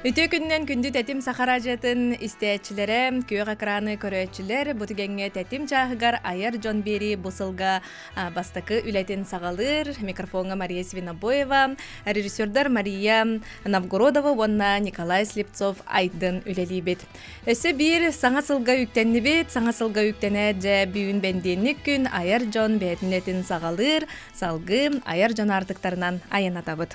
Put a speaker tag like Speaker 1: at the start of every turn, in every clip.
Speaker 1: Үтүө күнүнэн күндү Тэтим Саха араадьыйатын истээччилэрэ, күөх экраны көрөөччүлэр, бу түгэҥҥэ Тэтим чааһыгар айар дьон биэрии бу сылга бастакы үлэтин саҕалыыр. Микрофоҥҥа Мария Свинобоева, режиссердар Мария Новгородова уонна Николай Слепцов Айдын үлэлиибит. Өссө биир саҥа сылга үктэннибит, саҥа сылга үктэнээт дьэ бүгүн бэндиэнник күн айар дьон бэйэтин үлэтин саҕалыыр, салгыы айар дьон аартыктарынан айанатабыт.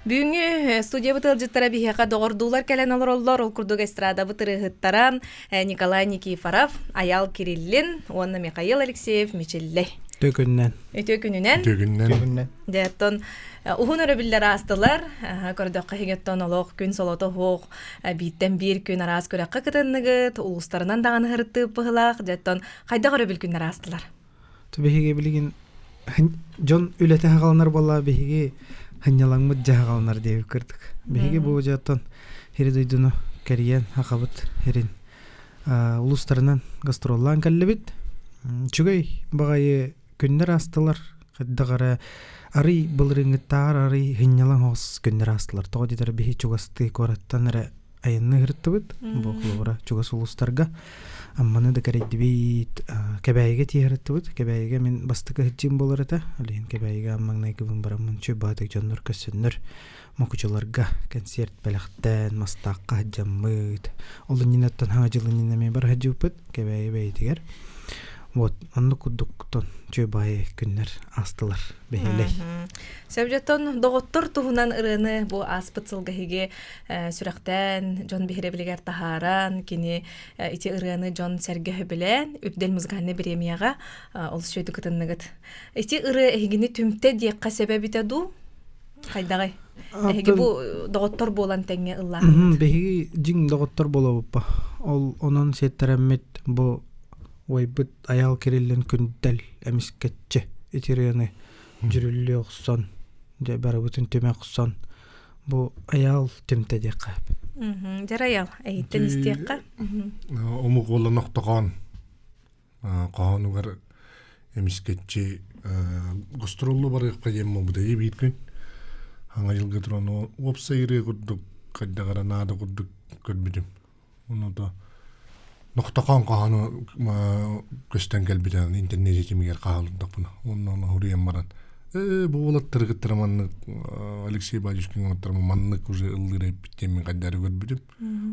Speaker 1: Бүгүҥҥү студиябыт ыалдьыттара биһиэхэ доҕордуулар кэлэн олороллор. Ол курдук эстрадабыт ырыаһыттара Николай Никифоров, Айал Кириллин уонна Михаил Алексеев Мичиллэй.
Speaker 2: Үтүө күнүнэн.
Speaker 1: Үтүө күнүнэн.
Speaker 3: Үтүө күнүнэн.
Speaker 1: Дьэ, оттон уһун өрөбүллэр аастылар. Көрдөххө иһигиттэн олох күн солото суох бииртэн биир күн араас күрэххэ кытынныгыт, улуустарынан даҕаны һырыттыып быһылаах. Дьэ, оттон хайдах өрөбүл күннэр аастылар?
Speaker 2: Биһиги билигин дьон үлэтэ хаҕаланар буолла биһиги хынньалаҥмыт дьэ хаҕаланар диэбит кырдык. Биһиги бу дьэ хири дойдуну кэрийэн хахабыт хирин улуустарынан гастроллаан кэллибит. Үчүгэй баҕайы күннэр аастылар. Хайдах эрэ арый былырыыҥҥыттааҕар арый сынньалаҥ оҕус күннэр аастылар. Тоҕо диэтэр биһи чугастыы куораттан эрэ айанныы ыһыртыбыт. Бу холобура чугас улуустарга Амманы да кэрийдибит, Кэбээйигэ тиийэ Кэбээйигэ мин бастакы ыһыччыым буолар этэ. Ол иһин Кэбээйигэ маҥнайгыбын бараммын чуй-баатык дьоннор көрсөннөр Мокучуларга концерт бэлэхтээн Мастаахха сылдьаммыт. Ол иннинэттэн Хаҥа дьыл иннинэ эмиэ бара сылдьыбыппыт Кэбээйи бэйэтигэр. Вот, оннук курдуктан үчүгэй күннэр аастылар бэһиэлэй.
Speaker 1: Сөбүлэттэн доҕоттор туһунан ырыаны бу ааспыт сылга иһиги сүрэхтээн, дьон биһирэбилигэр таһааран, кини ити ырыаны дьон сэргэ сөбүлээн, Үрдэл музыкальнай премияҕа олус үчүгэйдик кытынныгыт. Ити ырыа эһигини түмтэ диэххэ сөбө эбитэ дуу? Хайдаҕай? Эһиги бу доҕоттор буолан тэҥҥэ ыллааһыҥҥыт.
Speaker 2: Биһиги дьиҥ доҕоттор буолабыппа. Ол онон сиэттэрэммит бу уойбут айаал кириллин күндэл эмискэччи ити ырыаны дьүрүллүү охсон, дьэ барыбытын түмэ охсон бу айаал түмтэ диэххэ.
Speaker 1: Дьэр айаал, эйиттэн истиэххэ.
Speaker 3: Омук уолан охтоҕоон хоһоонугар эмискэччи гастроллуу барыахха диэн буолбута биир күн хаҥа дьылга туран уопсай ырыа курдук хайдах эрэ наада курдук көрбүтүм онно нохтохоон хоһоону көстөн кэлбитэ интернет ситимигэр хаалырдахпына уонна ону суруйан баран ээ бу уолаттары кыттара маннык Алексей Батюшкин оҥоттор маннык уже ыллыыр эбиппит диэммин хайдары көрбүтүм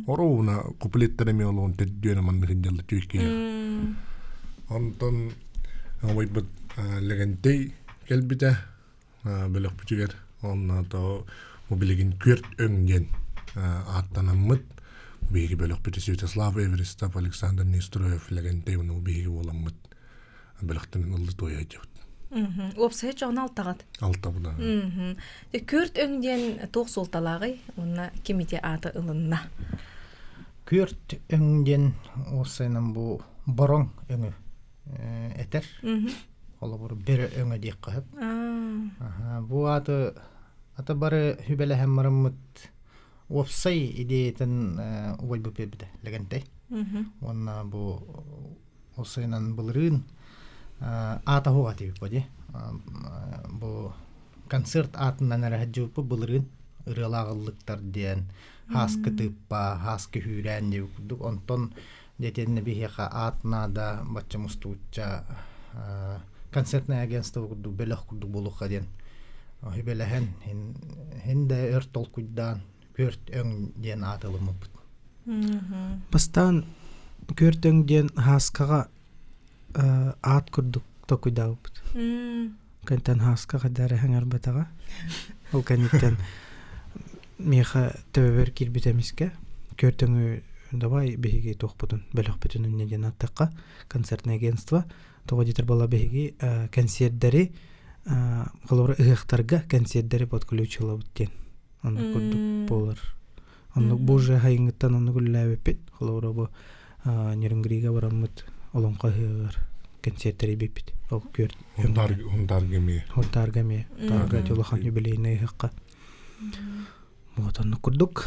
Speaker 3: Оруобуна куплеттар эмиэ олоҕун төрдүөн маннык дьалла түүккүйэ. Онтон убайбыт Лэгэнтэй кэлбитэ бөлөхпүтүгэр онно то бу билигин күөрт өҥ диэн ааттанаммыт биһиги бөлөхпүтү Святослав Эверестов, Александр Нестроев, Лэгэнтэй уну биһиги буоламмыт бөлөхтөн ыллы туойа дьыбыт.
Speaker 1: Уопсайа чоҕун алтаҕыт.
Speaker 3: Алтабына.
Speaker 1: Күөрт өҥ диэн туох суолталааҕый уонна ким ити ааты ылынна?
Speaker 4: Күөрт өҥ диэн уопсайынан бу бороҥ өҥү этэр. Холобур, бөрө өҥө диэххэ сөп. Бу ааты ата бары хүбэлэһэн бараммыт уопсай идеятын убайбыт биэрбитэ Лэгэнтэй. Уонна бу Уопсайынан былырыын аата суох этибит дии. Бу концерт аатынан эрэ сылдьыбыппыт былырыын ырыалаах ыллыктар диэн хааскы тыыппа, хааскы үүрээн диэбит курдук. Онтон дьэ биһиэхэ аат наада бачча мустубучча концертное агентство курдук бөлөх курдук буолуохха диэн сүбэлэһэн һин да өр толкуйдаан Күөрт өҥ диэн аат ылыммыппыт.
Speaker 2: Бастаан күөрт өҥ диэн Һааскаҕа аат курдук толкуйдаабыппыт. Кэнтэн Һааска хайда эрэ хаҥарбатаҕа. Ол кэнниттэн миэхэ төбөбөр киирбит эмискэ күөрт өҥү давай биһиги туохпутун бөлөхпүтүн инньэ диэн ааттахха концертное агентство тоҕо диэтэр буолла биһиги кэнсиэрдэри холобура ыһыахтарга кэнсиэрдэри подключилабыт диэн Оннук курдук буолар. Оннук бу уже хайыҥҥыттан оннук үлэлээбиппит. Холобура бу Нерюнгрига бараммыт олоҥхо ыһыаҕар кэнсиэртэри биппит. Ол күөрт
Speaker 3: Хунтаарга эмиэ.
Speaker 2: Хунтаарга эмиэ. Хунтаарга улахан юбилейный ыһыахха. Вот. Оннук курдук.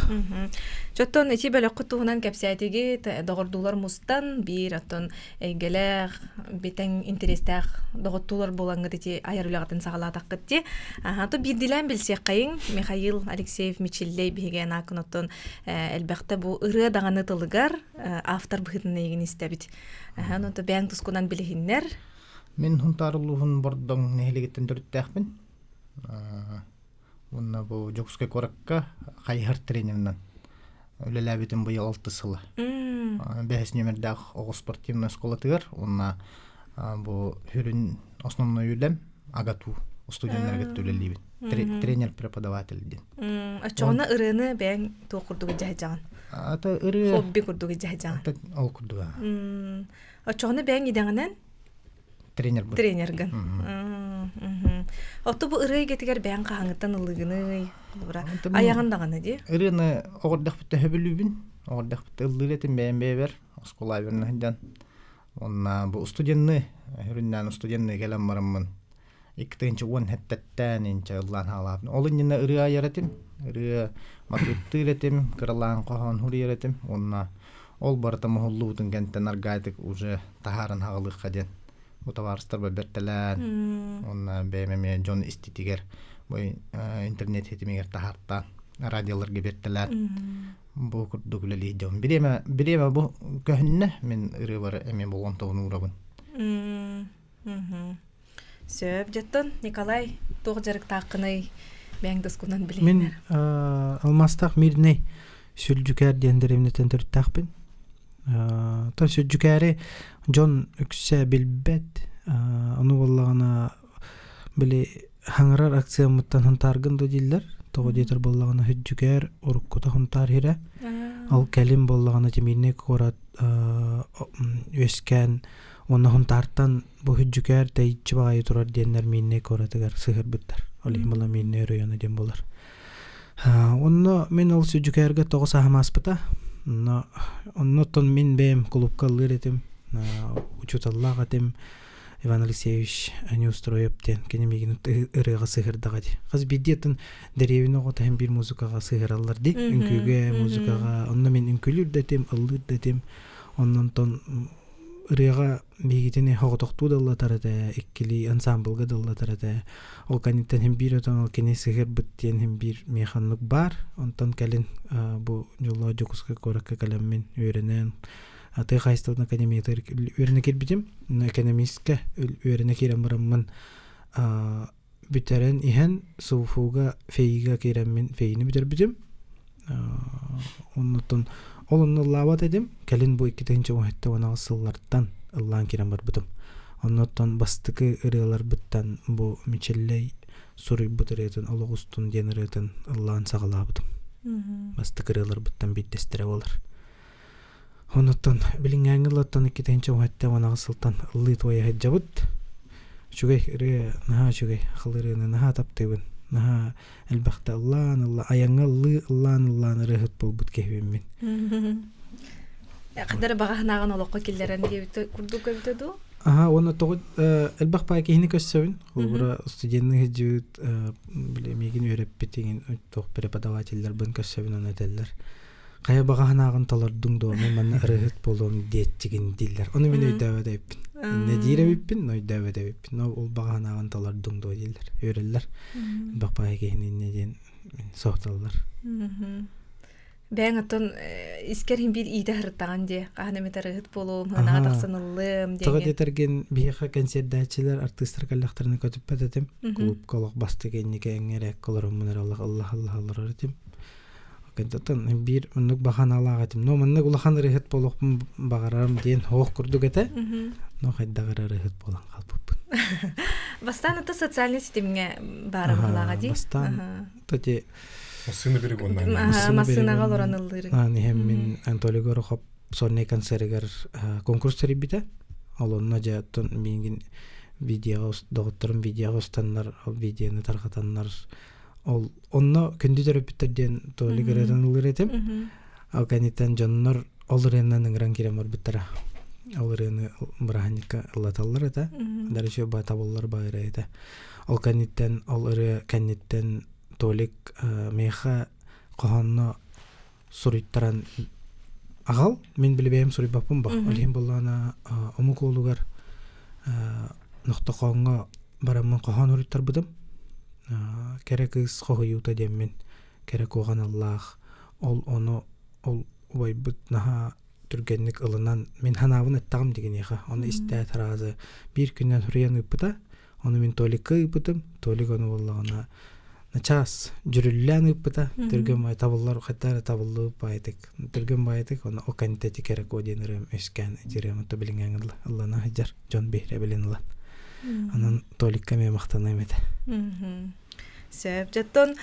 Speaker 1: Чоттон ити бөлөххүт туһунан кэпсээтигит, доҕордуулар мустан биир оттон эйгэлээх, битэн интэриэстээх доҕоттуулар буолаҥҥыт ити айар үлэҕитин саҕалаатаххыт дии. Аха, то биирдилээн билсиэххэйиҥ Михаил Алексеев Мичиллей биһиги анаакын оттон элбэхтэ бу ырыа даҕаны тылыгар автор быһыытынан эйигин истэбит. Аха, онон бэйэҥ тускунан билиһиннэр.
Speaker 4: Мин Хунтаар улууһун Бордоҥ нэһилиэгиттэн төрүттээхпин. Уонна бу Дьокуускай куоракка хайыһар тренеринэн үлэлээбитим быйыл алтыс сыла. Бэһис нүөмэрдээх оҕо спортивнай оскуолатыгар уонна бу сүрүн основной үлэм АГАТУ студеннарга үлэлиибин. Тренер-преподаватель диэн.
Speaker 1: Оччоҕуна ырыаны бэйэҥ туох курдук дьаһайдьаҕын?
Speaker 4: Ата ырыа
Speaker 1: хобби курдук дьаһайдьаҕын.
Speaker 4: Ол курдуга.
Speaker 1: Оччоҕуна бэйэҥ идэҕинэн
Speaker 4: Тренербын.
Speaker 1: Тренергын. Отто бу ырыа эйгэтигэр бэйэҥ хаһааҥҥыттан ыллыгыный? Айаҕын даҕаны дии.
Speaker 4: Ырыаны оҕордохпут төһөбүлүүбүн. Оҕордохпут ыллыыр этим бэйэм бэйэбэр. Оскуола сылдьан. Уонна бу студенны, үрүннээн студенны кэлэн бараммын. 2017-тэн инчэ ыллаан хаалаабын. Ол иннинэ ырыа айар этим. Ырыа матыыптыыр этим, кыралаан хоһоон суруйар этим. Уонна ол барыта моһоллубутун кэнтэн аргаайтык уже таһааран хаҕалыахха диэн бу табаарыстарбар бэртэлээн уонна бэйэм эмиэ дьон иститигэр бу интернет ситимигэр таһаартаан радиоларга бэртэлээн бу курдук үлэлии дьон бириэмэ бириэмэ бу көһүннэ мин ырыабар эмиэ болҕомтобун уурабын.
Speaker 1: Сөп дьоттон Николай туох дьарыктааххыный бэйэҥ тускунан
Speaker 2: Мин
Speaker 1: билиһиннэр.
Speaker 2: Алмаастаах Мирнэй Сүлдьүкээр диэн дэриэбинэттэн төрүттээхпин. То Сүлдьүкээри дьон үксэ билбэт. Ону буоллаҕына били хаҥарар акцияммыттан хунтааргын да дииллэр. Тоҕо диэтэр буоллаҕына Сүлдьүкээр уруккута хунтаар сирэ. Ол кэлин буоллаҕына Тимирнэй куорат үөскээн Уонна Хунтаартан бу Хүддьүкээр тэйиччи баҕайы турар диэннэр Мииннэй куоратыгар сыһыарбыттар. Ол иһин була Мииннэй оройуона диэн буолар. Онно мин ол Сүдьүкээргэ тоҕо сааһым ааспыта. Онно оннуттан мин бэйэм кулуупка ыллыыр этим, учууталлаах этим. Иван Алексеевич Неустроев диэн кини миигин ырыаҕа сыһыардаҕа дии. Хас биирдии атын дэриэбинэ оҕото иһин биир музыкаҕа сыһыараллар дии. Үҥкүүгэ, музыкаҕа. Онно мин үҥкүүлүүр да этим, ыллыыр да этим. Оннонтон ырыаҕа биһигитини соҕотохтуу да ыллатар этэ, иккилии ансаамбылга да ыллатар этэ. Ол кэнниттэн син биир отон ол кини сыһыарбыт диэн син биир миэхэ оннук баар. Онтон кэлин бу дьоллоох Дьокуускай куоракка кэлэммин үөрэнэн тыа хаһаайыстыбатын академиятыгар үөрэнэ киирбитим. Экономистка үөрэнэ киирэн бараммын бүтэрэн иһэн СУФУга ФЭИга киирэммин ФЭИни бүтэрбитим. Оннуттан ол онно ыллаабат этим. Кэлин бу 2017 сыллартан ыллаан киирэн барбытым. Оннуттан бастакы ырыаларбыттан бу Мичиллэй суруйбут ырыатын Олох устун диэн ырыатын ыллаан саҕалаабытым. Бастакы ырыаларбыттан биирдэстэрэ буолар. Онуттан билиҥҥээҥҥи ыллаттан 2017 сылтан ыллыы туойа сылдьабыт. Үчүгэй ырыа наһаа үчүгэй. Хал ырыаны наһаа таптыыбын. Наһаа элбэхтэ ыллаан ылла айаҥҥа ыллыы ыллаан ыллаан ырыаһыт буолбут киһибин мин.
Speaker 1: Хадары баҕаһынааҕын олоххо киллэрэн диэбит курдук эбитэ дуу?
Speaker 2: Аха, уонна тоҕо элбэх баай киһини көрсөбүн. Холобура, студенныы сылдьыбыт били миигин үөрэппит иҥин туох преподавателлэрбин көрсөбүн ону этэллэр. Хайа баҕаһынааҕын толордуҥ дуо, мин манна ырыаһыт буолуом диэччигин дииллэр. Ону мин өйдөөбөт эбиппин. Иннэ диир эбиппин, но өйдөөбөт эбиппин. Но ол баҕаһынааҕын толордуҥ дуо дииллэр. Үөрэллэр. Элбэх баҕайы киһини иннэ диэн соһуталлар.
Speaker 1: Бэйэҥ оттон искэр иһин биир иитэ сырыттаҕын дии. Хаһан эмит ырыаһыт буолуом, сыанаҕа тахсан ыллым
Speaker 2: Тоҕо
Speaker 1: диэҥҥин.
Speaker 2: диэтэргин биһиэхэ кэнсиэрдээччилэр, артыыстар кэллэхтэринэ көтүппэт этим. Кулуупка олох бастакы инники эҥэрэ олороммун эрэ олох ыллаһа ыллаһа олорор этим. Оттон биир оннук баҕаналаах этим. Но маннык улахан ырыаһыт буолуохпун баҕарарым диэн суох курдук этэ. Но хайдах эрэ ырыаһыт буолан хаалбыппын.
Speaker 1: Бастаан ата социальнай ситимҥэ баара быһыылааҕа дии.
Speaker 2: Бастаан тоти
Speaker 3: Массыына перегоннаан.
Speaker 1: Массыынаҕа олорон ыллыырыҥ.
Speaker 2: Иһэн мин Анатолий Горохов сольнай концерыгар конкурс тэрийбитэ. Ол онно дьэ оттон миигин видеоҕа доҕотторум видеоҕа устаннар, ол видеоны тарҕатаннар Ол онно күндү төрөппүттэр диэн Толик ырыатын ыллыыр этим. Ол кэнниттэн дьоннор ол ырыанан ыҥыран киирэн барбыттара. Ол ырыаны бырааһынньыкка ыллаталлар этэ. Дарычы ба табыллар ба ырыа этэ. Ол кэнниттэн ол ырыа кэнниттэн Толик миэхэ Хоһоонно суруйтаран аҕал, мин билибэйим суруйбаппын ба. Ол иһин буоллаҕына омук уолугар Нохтохооҥҥо бараммын хоһоон суруйтарбытым. Кэрэ кыыс хоһуйуута диэммин кэрэ куоҕан аллаах ол ону ол убайбыт наһаа түргэнник ылынан мин ханаабын эттэҕим дигиниэхэ ону истээт араазы биир күннэн суруйан ыыппыта ону мин Толикка ыыппытым Толик ону буоллаҕына начаас дьүрүллээн ыыппыта түргэн баай табыллар хайдах эрэ табыллыбыт баайытык түргэн баайытык ону окантети кэрэко диэн ырыам үскээн ити ырыам ото билиҥҥээҥ ыллана сылдьар дьон биһирэбилин ылан онон Толикка эмиэ махтаныам этэ.
Speaker 1: Сөп. Дьоттон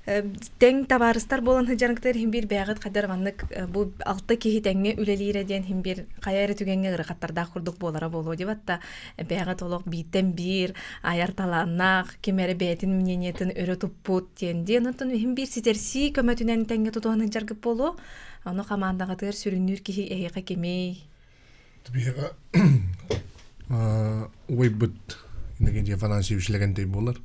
Speaker 1: тэҥ табаарыстар буолан сылдьарыҥтар иһин биир бэйэҕит хайдар маннык бу алта киһи тэҥҥэ үлэлиирэ диэн иһин биир хайа эрэ түгэҥҥэ ыарахаттардаах курдук буолара буолуо дибатта бэйэҕит олох бииртэн биир айар талааннаах ким эрэ бэйэтин мнениетын өрө туппут диэн диэн оттон иһин биир ситэрсии көмөтүнэн тэҥҥэ тутуһан сылдьаргыт буолуо ону хамаандаҕытыгар сүрүннүүр киһи эһиэхэ кимий?
Speaker 3: Биһиэхэ убайбыт Иннокентий Афанасьевич Лэгэнтэй буолар.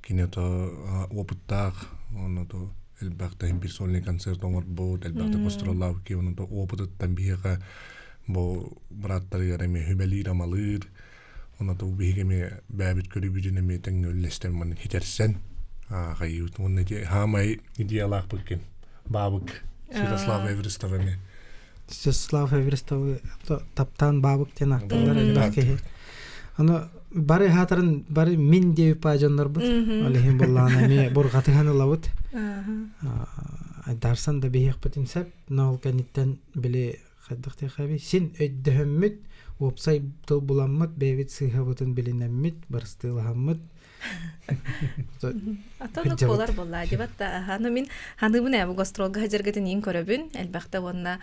Speaker 3: Кини то опыттаах, онно то элбэх да бир сольный концерт оҥорбут, элбэх да гастроллаабыт киһи, онно то опытыттан биһиэхэ бу бырааттарыгар эмиэ хүбэлиир-амалыыр, онно то биһиги эмиэ бэйэбит көрүүбүтүн эмиэ тэҥҥэ үллэстэн маннык хитэрсэн хайыыбыт. Уонна ити хаамай идеялаахпыт ким? Баабык Святослав Эверестов эмиэ.
Speaker 2: Святослав Эверестовы таптаан баабык диэн ааттыыллар элбэх киһи. Аны бары хаатарын бары мин диэбит паа дьоннорбут. Ол иһин буоллаҕына эмиэ бурҕатыһан ылабыт. Айдарсан да биһиэхпитин сөп. Но ол кэнниттэн били хайдах диэххэ син өйдөһөммүт, уопсай тыл буламмыт, бэйэбит сыыһабытын билинэммит, барыстыылаһаммыт.
Speaker 1: Атонук буолар буолла дебат аны мин ханыбын ээ бу гастролга сылдьаргытын иин көрөбүн элбэхтэ уонна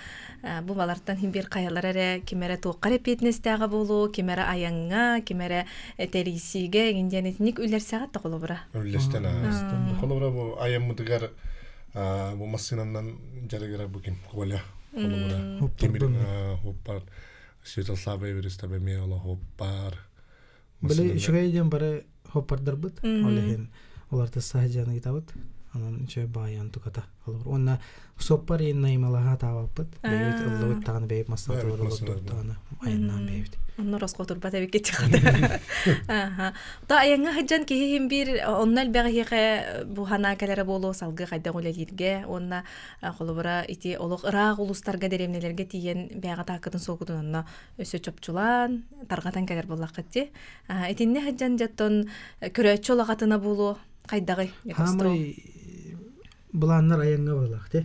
Speaker 1: бу балартан хин бир хайалар эрэ ким эрэ туохха эппиэтинэстээҕэ буолуо ким эрэ айаҥҥа ким эрэ тэрийсиигэ иҥин диэн итинник үллэрсэҕит да холобура
Speaker 3: үллэстэн холобура бу айаммытыгар бу массыынанан дьарыгырар бу ким Коля холобура Тимир хоппар Святослав Эверестов эмиэ олох хоппар
Speaker 2: Били үчүгэй диэн бары хоппардарбыт ол иһин олорто саһдьан ыытабыт онон үчүгэй баайан туката холобур уонна суоппар иин наймалаһа таабаппыт бэйэбит ыллыбыт даҕаны бэйэбит массыынатыгар олордубут даҕаны айаннаан бэйэбит
Speaker 1: онно росхотурбат эбиккит аха то айаҥҥа сылдьан киһи иһин биир онно элбэх иһиэхэ бу санаа кэлэрэ буолуо салгыы хайдах үлэлииргэ уонна холобура ити олох ыраах улуустарга дэриэбинэлэргэ тиийэн бэйэҕэ тааккытын суокутун онно өссө чопчулаан тарҕатан кэлэр буоллаххыт дии итиннэ сылдьан дьоттон көрөөччү улаҕатына буолуо хайдаҕый
Speaker 2: хаамай былааннар айаҥҥа буоллах ти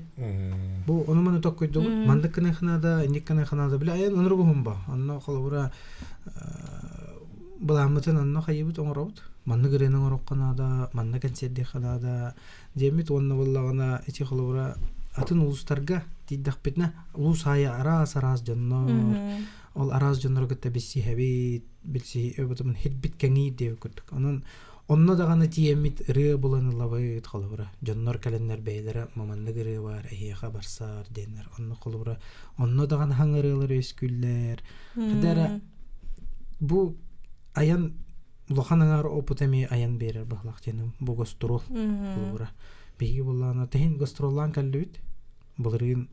Speaker 2: бу ону маны токкуйдубут мандык гына ханада инник гына ханада били айан оноргуһум ба онно холобура былааммытын онно хайыбыт оҥоробут маннык ырыаны оҥороххо наада манна кэнсиэрдиэххэ наада диэммит уонна буоллаҕына ити холобура атын улуустарга тиийдэхпитинэ улуус аайы араас араас дьоннор ол араас дьоннору кытта билсиһэбит билсиһи хирбит кэҥиир диэбит курдук онон онно даҕаны тиийэммит ырыа булан ылабыт холобура дьоннор кэлэннэр бэйэлэрэ маманнык ырыа баар эһиэхэ барсар диэннэр онно холобура онно даҕаны хаҥ ырыалар үөскүүллэр хадара бу айан улахан аҥаар опыт эмиэ айан биэрэр баһылаах диэн бу гастрол холобура биһиги буоллаҕына тэһин гастроллаан кэллибит былырыын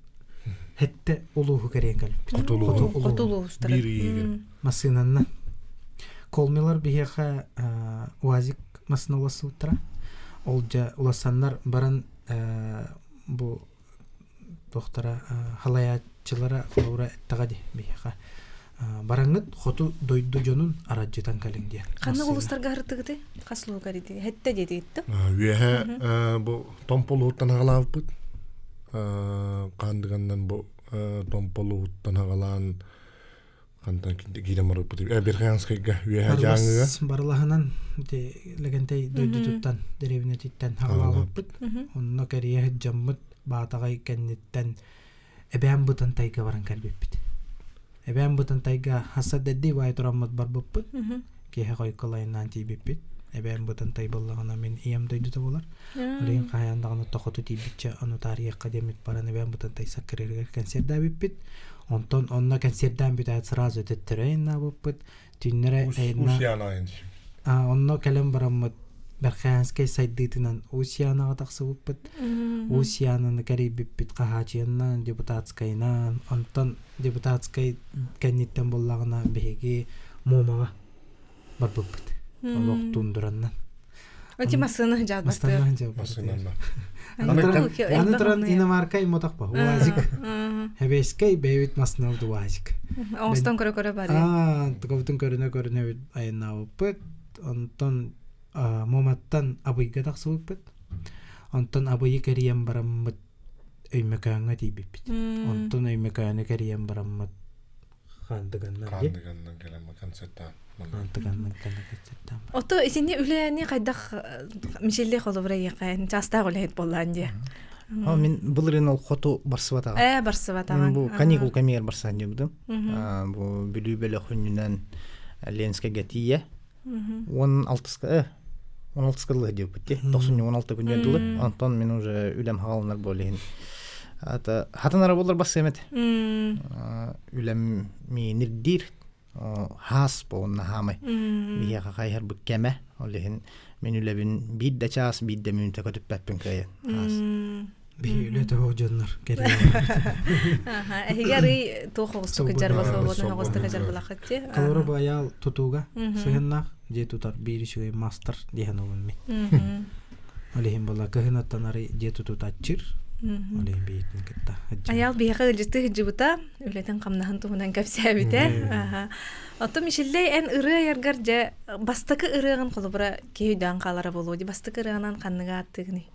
Speaker 2: хэтте улууһу кэрийэн кэлбит
Speaker 1: хоту улуустары
Speaker 2: массыынанна колмилар биһиэхэ уазик массыына улассыбыттара ол дьэ улассаннар баран бу туохтара халайааччылара холобура эттэҕэ дии биһиэхэ бараҥҥыт хоту дойду дьонун арадьытан кэлиҥ диэн.
Speaker 1: Ханна улуустарга ырытыгыты? Хас луугар ити? Хэтте диэтигиттим.
Speaker 3: Үөһэ бу Томполуһуттан аҕалаабыппыт. Хаандыганнан бу Томполуһуттан аҕалаан хантан киирэн барбыппыт. Верхоянскайга үөһэ Дьааҥыга.
Speaker 2: Барылаһынан ити Лэгэнтэй дойдутуттан, дэриэбинэтиттэн аҕалаабыппыт. Онно кэрийэ сылдьаммыт Баатаҕай кэнниттэн Эбээн Бытантайга баран кэлбиппит. Эбээн Бытантайга хасса дэдди баай тураммыт барбыппыт. Киэһэ хойуккалайыннаан тиийбиппит. Эбээн Бытантай буоллаҕына мин ийэм дойдута буолар. Олейин хаһайан даҕаны тохоту тиийбиччэ ону таарыйыахха диэммит баран Эбээн Бытантай саккырыырыгар кэнсиэрдээбиппит. Онтон онно кэнсиэрдээн бүтээт сразу төттөрү айаннаабыппыт. Түүннэрэ айанна... Онно кэлэн бараммыт. Бэрхээнскэй сайдыытынан Усьянаҕа тахсыбыппыт. Усьянаны кэрийбиппит Хаһаачыйаннан, Депутатскайынан, онтон Депутатскай кэнниттэн буоллаҕына биһиги Муомаҕа барбыппыт. Олох тундураннан.
Speaker 1: Эти массыына дьаалбастыыр.
Speaker 2: Массыына Аны туран иномарка имотах ба, УАЗик. Хэбэскэй бэйбит массыынабыт УАЗик.
Speaker 1: Оҥостон көрө-көрө бары.
Speaker 2: Аа, тукабытын көрүнэ-көрүнэ айаннаабыппыт. Онтон Муоматтан Абыйга тахсыбыппыт. Онтон Абыйы кэрийэн бараммыт Өймөкөөҥҥө тиийбиппит. Онтон Өймөкөөнү кэрийэн бараммыт Хаандыганнан
Speaker 3: Хаандыганнан кэлэн концерттаан.
Speaker 2: Хаандыганнан кэлэн концерттаан.
Speaker 1: Ото итини үлэни хайдах Мишелле холобура иэхэ чаастаах үлэһит буоллаан дии.
Speaker 4: О, мин былырыын ол хоту барсыбатаҕым.
Speaker 1: Ээ, барсыбатаҕым.
Speaker 4: Бу каникул кэмигэр барсан дьыбытым. Бу Бүлүү бөлөх хүннүнэн Ленскэйгэ тиийэ. 16-ка 16-ка дылы диэбиппит дии. 96 күнүгэр дылы. Онтон мин уже үлэм хаалынар буолла иһин. Ата хатанара буолар бассыам этэ. Үлэм миинирдиир хаас буолунна хаамай. Биһиэхэ хайыһарбыт кэмэ. Ол иһин мин үлэбин биир да чаас, биир да мүнүүтэ көтүппэппин кыайан. Хаас.
Speaker 2: Биһи үлэ тоһо дьоннор
Speaker 1: Эһиги арый туох оҕустук дьарба свободно оҕустук дьарбалахыт ти.
Speaker 2: Колора баял тутууга сыһыннаах дьиэ тутар биир үчүгэй мастер диэн олун мин. Ол иһин була кыһын ары дьиэ тутутаччыр. Ол иһин биитин кытта.
Speaker 1: Аял биһиэхэ ыалдьытыы сылдьыбыта, үлэтин хамнаһын туһунан кэпсээбитэ. Оттон Мишеллей эн ырыа айаргар дьэ бастакы ырыаҕын холобура киһи өйдөөн хаалара буолуо дии бастакы ырыаҕынан ханныгы ааттыыгыный?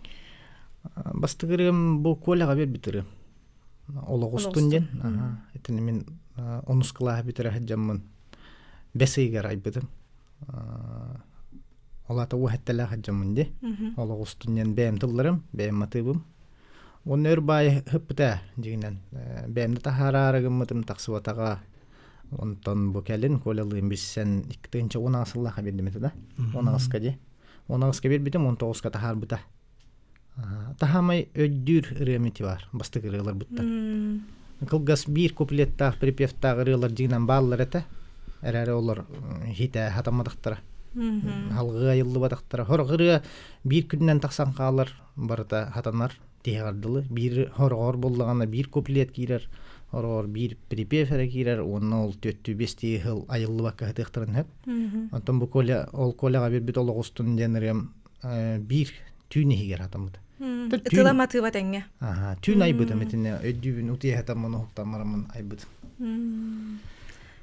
Speaker 4: Бастакы ырыам бу Коляҕа биэрбит ырыам. Олоҕустун диэн. Итини мин онус кылааһы бүтэрэ сылдьаммын бэс ыйыгар айбытым. Ол аата уоһэттэлээх сылдьаммын дии. Олоҕустун диэн бэйэм тылларым, бэйэм матыыбым. Уонна өр баайы ыппыта дьиҥинэн. Бэйэм да таһаараары гыммытым тахсыбатаҕа. Онтон бу кэлин Колялыын билсэн 2010 сыллаахха биэрдим этэ да. 18-ка дии. 18-ка биэрбитим, 19-ка таһаарбыта. Таһаамай өйдүүр ырыам ити баар, бастакы ырыаларбыттан. Кылгас биир куплеттаах, припевтаах ырыалар дьиҥинэн бааллар этэ. Эрээри олор хитэ хатамматахтара. Халҕыы айыллыбатахтара. Сорох ырыа биир күнүнэн тахсан хаалар, барыта хатанар тиһэҕэр дылы. Биир хороҕор буоллаҕына биир куплет киирэр, хороҕор биир припев эрэ киирэр уонна ол түөттүү биэстии сыл айыллыбакка сытыахтарын сөп. Онтон бу Коля, ол Коляҕа биэрбит олох устун диэн ырыам биир түүн иһигэр хатаммыта.
Speaker 1: Тыла матыыба тэҥҥэ.
Speaker 4: Аха, түүн айбытым итиннэ өйдүүбүн утуйа сатаммын уһуктаммараммын айбытым.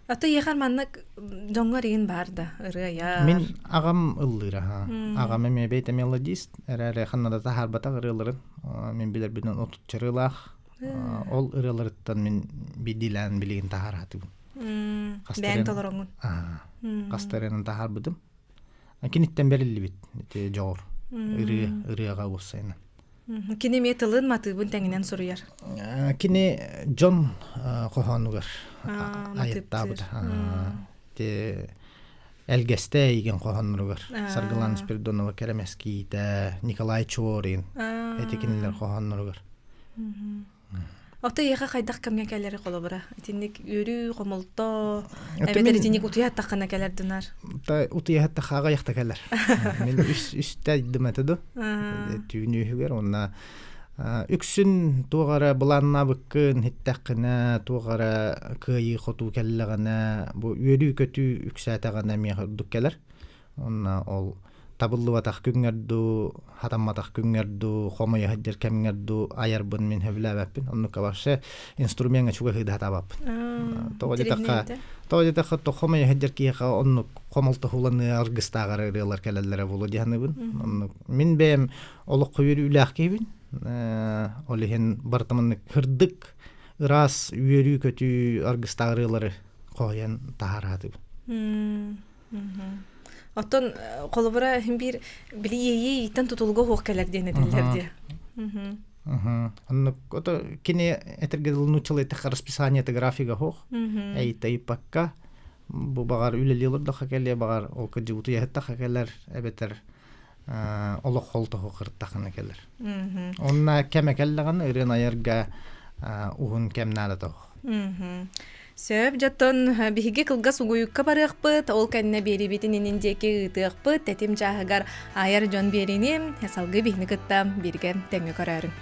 Speaker 1: Ата иэхэр маннык дьоҥҥо эригин баар да ырыа
Speaker 4: Мин аҕам ыллыыр аха. Аҕам эмиэ бэйэтэ мелодист, эрээри ханна да таһаарбатах ырыаларын мин билэрбинэн отучча ырыалаах. Ол ырыаларыттан мин биирдиилээн билигин таһаараатыбын.
Speaker 1: Бэйэҥ толороҥҥун.
Speaker 4: Хастарынан таһаарбытым. Киниттэн бэриллибит ити дьоҕур ырыа ырыаҕа уопсайынан.
Speaker 1: Кини эмиэ тылын матыыбын тэҥинэн суруйар.
Speaker 4: Кини дьон хоһоонугар айыттаабыта. Ити Элгэстэ эйигин хоһоонноругар Саргылана Спиридонова Кэрэмэскиитэ, Николай Чорин ити кинилэр хоһоонноругар.
Speaker 1: Ото эйиэхэ хайдах кэмҥэ кэлэри холобура? Итинник үөрүү, хомолто, эбэтэр итинник утуйа аттаххына кэлэр дынар?
Speaker 4: Та утуйа аттахха аҕыйахта кэлэр. Мин үс үстэ айдым этэ ду. Түүн үһүгэр уонна үксүн туох эрэ былааннаабыккын иһиттэххинэ, туох эрэ кыайыы-хотуу кэллэҕинэ, бу үөрүү-көтүү үксээтэҕинэ миэхэ ордук кэлэр. Уонна ол табыллыбатах күҥҥэр дуу, хатамматах күҥҥэр дуу, хомуйа сылдьар кэмҥэр дуу айарбын мин сөбүлээбэппин. Оннукка вообще инструмеҥҥа чугаһыы да сатаабаппын. Тоҕо диэтэххэ, тоҕо диэтэххэ, хомуйа сылдьар киһиэхэ оннук хомолтоһууланыы аргыстааҕар ырыалар кэлэллэрэ буолуо дии саныыбын. Оннук мин бэйэм олоххо үөрүүлээх киһибин. Ол иһин барыта маннык сырдык, ыраас үөрүү-көтүү аргыстаах ырыалары хоһуйан таһаараатыбын.
Speaker 1: Оттон холобура иһин биир били иэйии ииттэн тутулуга суох кэлэр диэн этэллэр дии.
Speaker 4: Оннук ото кини этэргэ дылы нууччалыы эттэххэ расписаниета графига суох. Эйиттэ бу баҕар үлэлии олордоххо кэлиэ, баҕар ол кырдьыбыт уйаһыттахха кэлэр, эбэтэр олох холтоһу кырыттахына кэлэр. Онно кэмэ кэллэҕинэ ырыан айарга уһун кэм наада тоҕо.
Speaker 1: Сөп, дьоттон биһиги кылгас угуйукка барыахпыт, ол кэннэ биэрибитин инин диэки ыытыахпыт, тэтим чааһыгар айар дьон биэриини салгыы биһини кытта бииргэ тэҥҥэ көрөөрүҥ.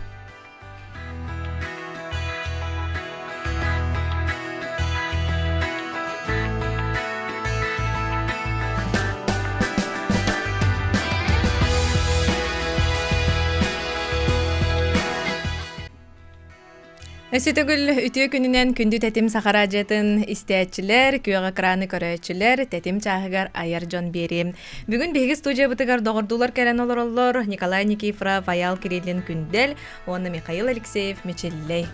Speaker 1: Өссө төгүл үтүө күнүнэн күндү тэтим саха араадьыйатын истээччилэр, күөх экраны көрөөччүлэр, тэтим чааһыгар айар дьон биэриэм. Бүгүн биһиги студиябытыгар доҕордуулар кэлэн олороллор Николай Никифоров, Айаал Кириллин Күндэл уонна Михаил Алексеев Мичиллэй.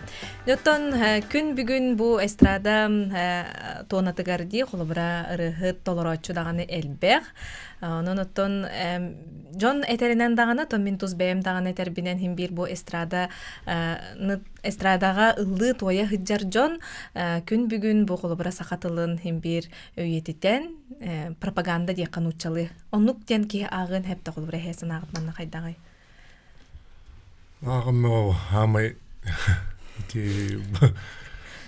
Speaker 1: Оттон күн бүгүн бу эстрада туонатыгар дии холобура ырыаһыт толорооччу даҕаны элбэх. Онон оттон дьон этэринэн даҕаны, то мин тус бэйэм даҕаны этэрбинэн иһин биир бу эстрада эстрадаҕа ыллыы туойа сылдьар дьон күн бүгүн бу холобура саха тылын иһин биир өйүөтүтэн пропаганда диэххэ нууччалыы. Оннук диэн киһи ааҕыан хэптэ холобура эһээ санааҕыт манна хайдаҕый?
Speaker 3: Ааҕым хаамай ити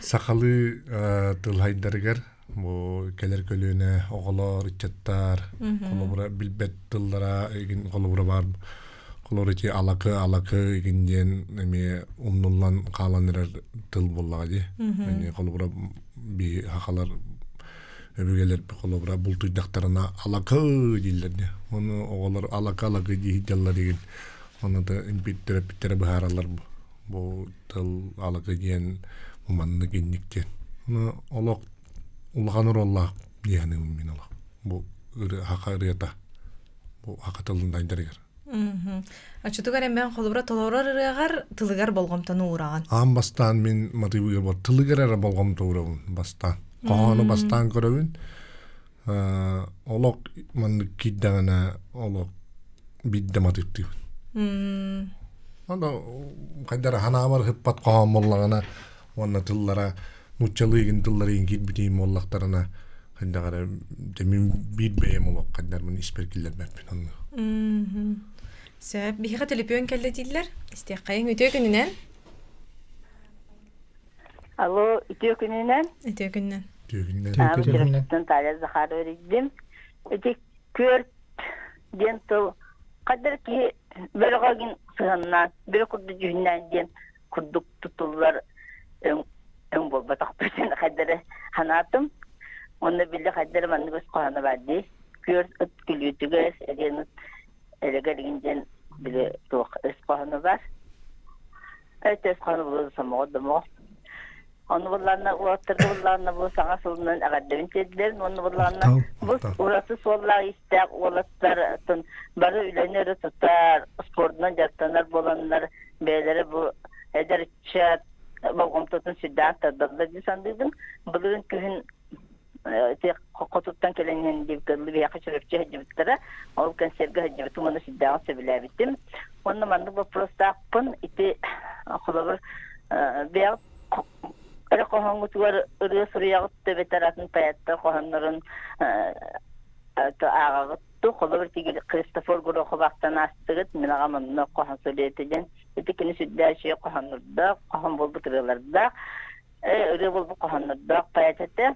Speaker 3: сахалыы тылһайдарыгар Бу кэлэр көлүөнэ оҕолор, ыччаттар холобура билбэт тыллара игин холобура баар холобура ити алакы алакы игин диэн эмиэ умнуллан хаалан эрэр тыл буоллаҕа дии. Эмиэ холобура би хахалар өбүгэлэр холобура бултуйдахтарына алакы дииллэр дии. Ону оҕолор алакы алакы дии дьаллар игин. Ону да төрөппүттэрэ быһаараллар бу. Бу тыл алакы диэн маннык инник диэн. Ону олох улахан оруоллаах дии саныыбын мин олох. Бу ырыа хака ырыата. Бу хака тылын дайдарыгар.
Speaker 1: Оччотугар эмэн холобура толорор ырыаҕар тылыгар болҕомтону уураҕын.
Speaker 3: Аан бастаан мин матыыбыгар бар тылыгар эрэ болҕомто уурабын бастаан. Хоһоону бастаан көрөбүн. Олох маннык киирдэҕинэ олох биирдэ матыыптыыбын. Аны хайдара ханаабар ыһыппат хоһоон буоллаҕына уонна тыллара нууччалыы игин тыллары игин киирбитиин буоллахтарына хайдах эрэ мин биир бэйэм олох хайдармын испэр киллэрбэппин онно.
Speaker 1: Сөп. Биһиэхэ төлөпүөн кэллэ дииллэр. Истиэххэйиҥ үтүө күнүнэн.
Speaker 5: Алло, үтүө күнүнэн.
Speaker 1: Үтүө күнүнэн.
Speaker 3: Үтүө күнүнэн.
Speaker 4: Үтүө күнүнэн.
Speaker 5: Наталья Захарова эрийдим. Ити күөрт диэн тыл хайдар киһи бөрөҕөгүн сыһаннаан, бөрө курдук дьүһүннээн диэн курдук тутуллар өҥ, өҥ буолбатахпытын хайдары ханаатым. Онно били хайдары маннык өс хоһооно баар дии. Күөрт ыт күлүүтүгэр, эриэн ыт элэгэр игин диэн били туох өс хоһооно бар. Өтөс хоно булу сомоҕо домоҕо. Ону буллаанна уолаттарга буллаанна бу саҥа сылынан эҕэрдэбин тиэрдилэрин уонна буллаанна бу ураты суоллаах истээх уолаттар бары үлэни өрө тутар, спордунан дьарыктанар буоланнар бэйэлэрэ бу эдэр ыччат болҕомтотун сүрдээх тардаллар дии саныыбын. Былырыын күһүн хотуттан кэлэн иһэн диэбиккэ биһиэхэ Чурапчы сылдьыбыттара. Ол концерга сылдьыбытым уонна сүрдээҕин сөбүлээбитим. Уонна маннык боппуруостаахпын ити холобур бэйэҕит эрэ хоһооҥҥутугар ырыа суруйаҕыт да эбэтэр атын поэттар хоһооннорун ааҕаҕыт дуу холобур тигил Христофор Гороховахтан аастыгыт мин аҕам онно хоһоон суруйа диэн ити кини сүрдээх үчүгэй хоһооннордоох хоһоон буолбут ырыалардаах ырыа буолбут хоһооннордоох поэт этэ.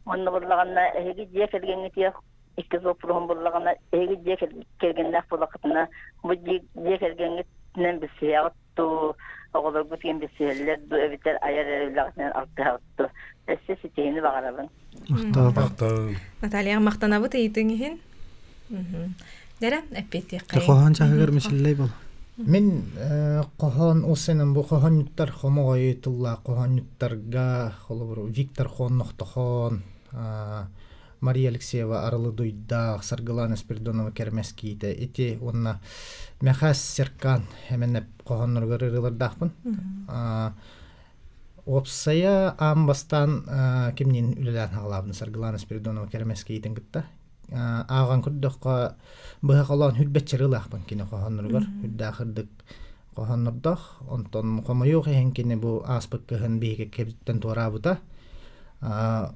Speaker 5: Онно буоллаҕына эһиги дьиэ кэргэҥҥитигэр иккис боппуруоһум буоллаҕына эһиги дьиэ кэргэннээх буоллаххытына бу дьиэ кэргэҥҥитинэн билсиһэҕит дуу, оҕолоргут иһин билсиһэллэр дуу эбэтэр айар эрэ үлэҕитинэн алтыһаҕыт дуу? Өссө ситиһиини баҕарабын.
Speaker 2: Махтал.
Speaker 3: Махтал.
Speaker 1: Наталья махтанабыт ыйытыҥ иһин. Дэрэ, эппиэттиэххэйиҥ.
Speaker 2: Хоһоон чаһыгар мичиллэй бол.
Speaker 4: Мин хоһоон усенан бу хоһоонньуттар хомоҕой тыллаах хоһоонньуттарга холобур Виктор Хон-Нохтохон, Мария Алексеева Арылы Дуйдаах, Саргылана Спиридонова Кэрмэскиитэ ити уонна Мэхээс Серкан эмэнэп хоһоонноругар ырыалардаахпын. Уопсайа аан бастаан кимниин үлэлээн хаалаабын Саргылана Спиридонова Кэрмэскиитин кытта ааҕан көрдөххө быһа холоон хүрбэччэри ылаахпын кини хоһоонноругар үрдээх ырдык хоһооннордоох онтон хомойуох иһин кини бу ааспыт кыһын биһиги кэбиттэн туораабыта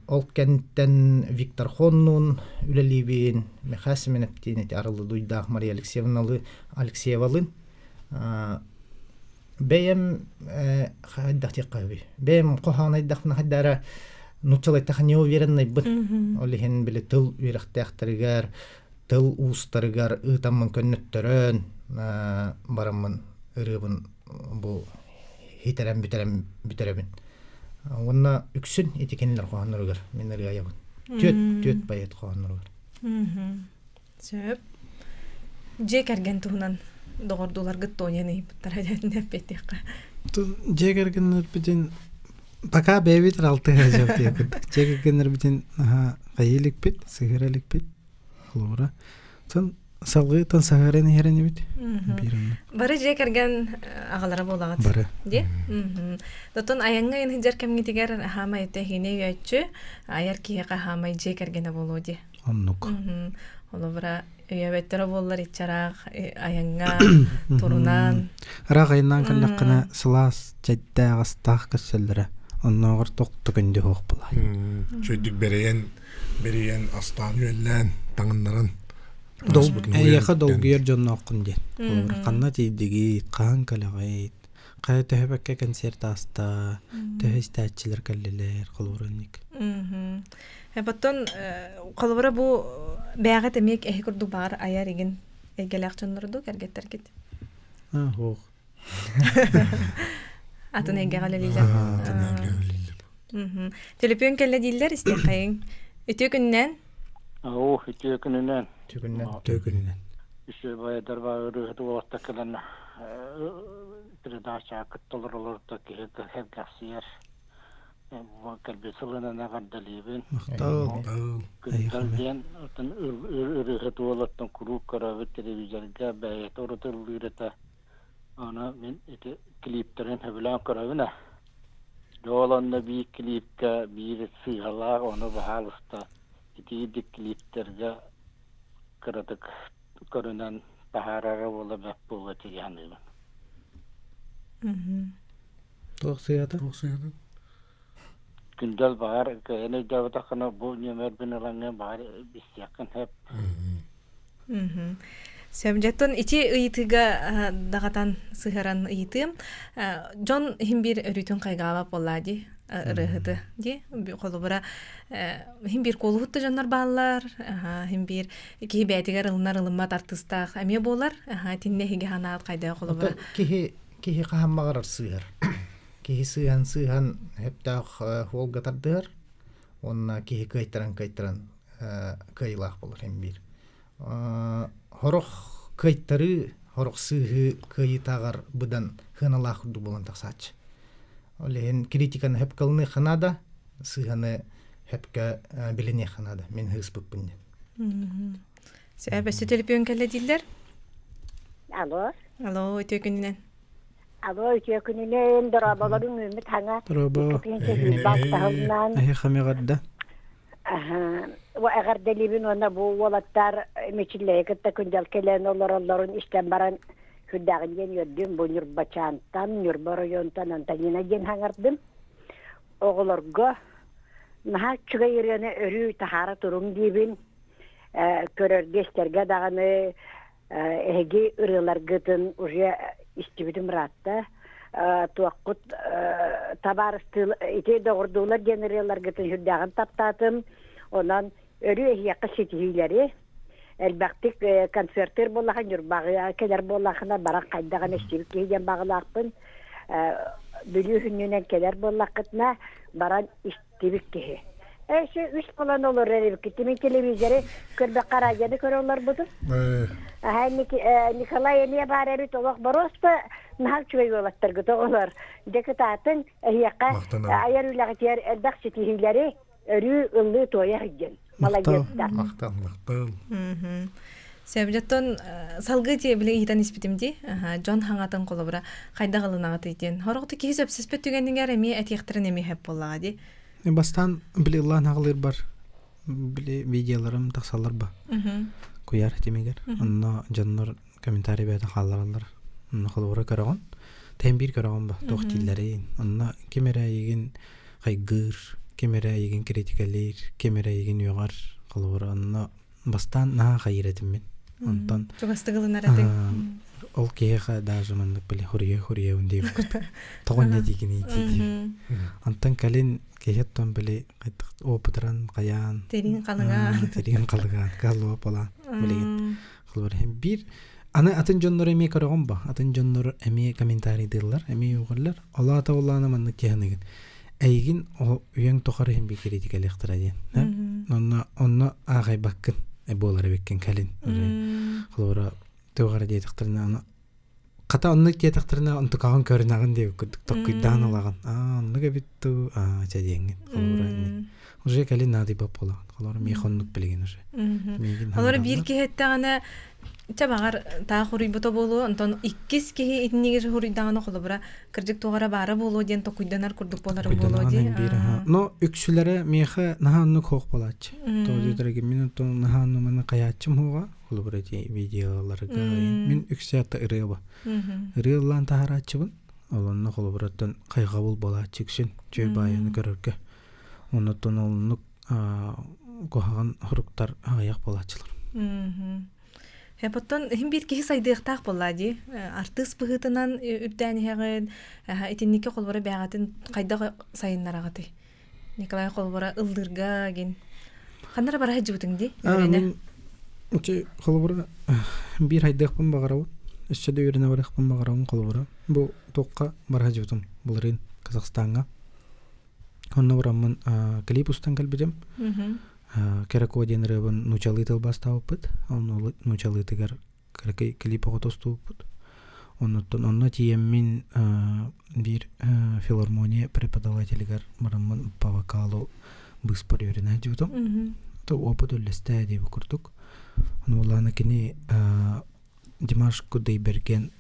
Speaker 4: ол кэнниттэн Виктор Хоннуун үлэлиибин Михаил Семеновтиин ити арыллы дуйдаах Мария Алексеевналы Алексеевалыын бэйэм хайдах диэххэ үһү бэйэм хоһоон айдахпына хайдара. Нууччалыы эттэххэ неуверенныйбын. Ол иһин били тыл үөрэхтээхтэригэр, тыл уустарыгар ыытаммын көннөттөрөн бараммын ырыабын бу хитэрэн бүтэрэн бүтэрэбин. Уонна үксүн ити кинилэр хоһоонноругар мин ырыа айабын. Түөт, түөт поэт хоһоонноругар.
Speaker 1: Сөп. Дьиэ кэргэн туһунан доҕордууларгыт туоньан ыйыппыттара диэн эппиэттиэххэ.
Speaker 2: Дьиэ кэргэннэрбитин пока бэйэбит алтыһа дьабтыйакыт. Дьиэ кэргэннэрбитин аха хайыы иликпит, сыһыара иликпит. Холобура. Тон салгыы тон саһаран иһэрэн эбит.
Speaker 1: Бары дьиэ кэргэн аҕалара буолаҕыт.
Speaker 2: Бары.
Speaker 1: Дии? Дотон айаҥҥа айан кэмҥитигэр хаамай тэһиинэ өйөөччү, айар киһиэхэ хаамай дьиэ кэргэнэ буолуо дии.
Speaker 2: Оннук.
Speaker 1: Холобура, өйөөбөттөрө буоллар иччараах айаҥҥа турунан.
Speaker 2: Ыраах айаннаан кэллэххинэ сылаас чэйдээх астаах көрсөллөрө. Оннооҕор тохто күндү суох буолар.
Speaker 3: Чөйдүк бэрэйэн, бэрийэн, астаан үөллээн, таҥыннаран
Speaker 2: Эйиэхэ долгуйар дьоннооххун диэн. Холобура, ханна тиийдигит, хаһан кэлэҕит, хайа төһө бэккэ концерт ааста, төһө истээччилэр кэллилэр, холобура инник.
Speaker 1: Оттон холобура бу бэйэҕит эмиэ эһи курдук баҕар айар игин эйгэлээх дьоннордуу кэргэттэргит?
Speaker 2: Аа, суох.
Speaker 1: Атын эйгэҕэ үлэлииллэр.
Speaker 3: Атын эйгэҕэ үлэлииллэр.
Speaker 1: Төлөпүөн кэллэ дииллэр, истиэххэйиҥ. Үтүө күнүнэн.
Speaker 6: Оо, үтүө күнүнэн.
Speaker 4: Үтүө күнүнэн.
Speaker 2: Үтүө күнүнэн.
Speaker 6: Үсүө байдар ырыаһыт уолаттар кэлэн передачаҕа кытталар олордо киһи сэргэхсийэр. Кэлбит сылынан эҕэрдэлиибин.
Speaker 2: Махтал.
Speaker 6: Күндэл диэн отон ырыаһыт уолаттан куруук көрөбүт телевизорга бэйэтэ урут ыллыыр этэ. Аны мин ити клиптэрин сөбүлээн көрөбүн ээ. Дьэ ол онно биир клипкэ биир сыыһалаах ону баһаалыста итиирдик клиптэргэ кыратык көрүнэн таһаарара буола бэрт буолуо этэ дии саныыбын.
Speaker 2: Туох сыыһата?
Speaker 3: Туох сыыһата?
Speaker 6: Күндэл баҕар кыайан өйдөөбөтөххүнэ бу нүөмэрбин ылаҥҥын баҕар билсиэххин сөп.
Speaker 1: Сөп дьэттон ити ыйытыыга даҕатан сыһаран ыйытыым. Дьон иһин биир өрүүтүн хайгаабап буоллаа дии ырыаһыты дии холобура иһин биир куолуһут да дьоннор бааллар иһин биир киһи бэйэтигэр ылынар ылыммат артыыстаах эмиэ буолар итиннэ эһиги ханаат хайдах холобура
Speaker 4: киһи киһи хаһан баҕарар сыыһар киһи сыыһан сыыһан сөптөөх суолга тардыһар уонна киһи кыайтаран кыайтаран кыайыылаах буолар һин биир Сорох кыайтарыы, сорох сыыһыы кыайыытааҕар быдан сыаналаах курдук буолан тахсааччы. Ол иһин критиканы сөпкө ылыныахха наада, сыыһаны сөпкө билиниэххэ наада. Мин сыыспыппын диэн.
Speaker 1: Сөп, өссө төлөпүөн кэллэ дииллэр.
Speaker 7: Алло.
Speaker 1: Алло, үтүө күнүнэн.
Speaker 7: Алло, үтүө күнүнэн, дорооболорун үүммүт хаҥа.
Speaker 2: Дорообо.
Speaker 7: Эһи
Speaker 2: Эһи хамыҕарда.
Speaker 7: Эҕэрдэлиибин уонна бу уолаттар Мичиллэйи кытта күндэл кэлэн олороллорун истэн баран сүрдээҕин диэн үөрдүм. Бу Ньурбачаантан, Ньурба оройуонтан Антонина диэн хаҥардым. Оҕолорго наһаа үчүгэй ырыаны өрүү таһаара туруҥ диибин. Көрөргө, истэргэ даҕаны эһиги ырыаларгытын уже истибитим ыраатта. Туоххут табаарыстыы ити доҕордуулар диэн ырыаларгытын сүрдээҕин таптаатым. Онон өрүү эһиэхэ ситиһиилэри элбэхтик концертыыр буоллаха Ньурбаҕа кэлэр буоллахына баран хайдаҕын истибит киһи диэн баҕалаахпын. Бүлүү хүннүнэн кэлэр буоллаххытына баран истибит киһи. Эше үс буолан олорор эбиккит. Мин телевизоры көрбөххө радионы көрө олорбутум. Аха Николай эмиэ баар эбит олох боруоста наһаа үчүгэй уолаттаргыт оҕолор. Дьэ кытаатын эһиэхэ айар үлэҕитигэр элбэх ситиһиилэри өрүү ыллыы туойа сылдьын. Молодецтар.
Speaker 3: Махтал. Махтал.
Speaker 1: Сөбүлэттон салгыы дии били ыйытан испитим дии. Дьон хаҥатын холобура хайдах ылынаҕытый диэн. Хорохту киһи сөпсөспөт түгэнигэр эмиэ этиэхтэрин эмиэ сөп буоллаҕа дии.
Speaker 2: Бастаан били ыллаан аҕалыырбар били видеоларым тахсаллар ба. Куйаар тимигэр. Онно дьоннор комментарий бэйэтэ хааллараллар. Онно холобура көрөҕүн. Тэһин биир көрөҕүн ба. Туох дииллэрин. Онно ким эрэ эйигин хайгыыр, ким эрэ эйигин критикалиир, ким эрэ эйигин үөҕэр. Холобура онно бастаан наһаа хайыыр этим мин. Онтон
Speaker 1: чугастык ылынар этиҥ.
Speaker 2: Ол киһиэхэ даже маннык били хуруйа хуруйабын диэбит. Тоҕо инньэ диигиний дии. Онтон кэлин киһи оттон били опытыран хайаан
Speaker 1: Терин халыҥаан.
Speaker 2: Терин халыҥаан каллуа болаан билигин холобур биир аны атын дьоннор эмиэ көрөҕүн ба атын дьоннор эмиэ комментарийдыыллар эмиэ юҕаллар олаата улаана маннык киһаныгын эйигин үйэҥ тухары иһин би критикалыахтара диэн онно онно ааҕайбаккын буолар эбиккин кэлин холобура туох эрэ диэтэхтэринэ аны хата оннук диэтэхтэринэ онтукаҕын көрүнэҕин диэбит курдук токкуйдаан ылаҕын аа оннук эбит дуу аа чэ диэҥҥин холобура уже кэлин наадыйбат буолаҕын холобура миэхэ оннук билигин уже
Speaker 1: миигин Холобура биир киһи эттэҕинэ чэ баҕар таах уруйбута буолуо онтон иккис киһи итиннигэр уруйдаҕына холобура кырдьык туох эрэ баара буолуо диэн токуйданар курдук буоларым буолуо дии
Speaker 2: Но үксүлэрэ миэхэ наһаа оннук хоох буолааччы тоҕо диэтэргэ мин оттон наһаа оннук маны хайааччым хуоҕа холобура ити видеоларга мин үксэ ата ырыа ба ырыа ыллаан таһарааччыбын ол онно холобураттан хайҕабыл буолааччы үксүн чөй баайаны көрөргө оннуттан олуннук куһаҕан хоруктар аҕыйах буолааччылар.
Speaker 1: Оттон иһин биир киһи сайдыахтаах буоллаа дии. Артыыс быһыытынан үрдээн иһэҕин, итинникке холобура бэйэҕитин хайдах сайыннараҕытый? Николай холобура ыллыырга гин. Ханна эрэ бара сылдьыбытыҥ дии?
Speaker 2: Мин холобура биир хайдыахпын баҕарабын. Өссө да үөрэнэ барыахпын баҕарабын холобура. Бу туохха бара сылдьыбытым былырыын Казахстаҥҥа. Онно бараммын клип устан кэлбитим. Кэрэкуо диэн ырыабын нуучалыы тылбаастаабыппыт. Онно нуучалыытыгар кыракый клип оҕото устубуппут. Оннуттан онно тиийэммин биир филармония преподавателигэр бараммын по вокалу быыспар үөрэнэ сылдьыбытым. То опыт үллэстээ диэбит курдук. Ону улаана кини Димаш Кудайберген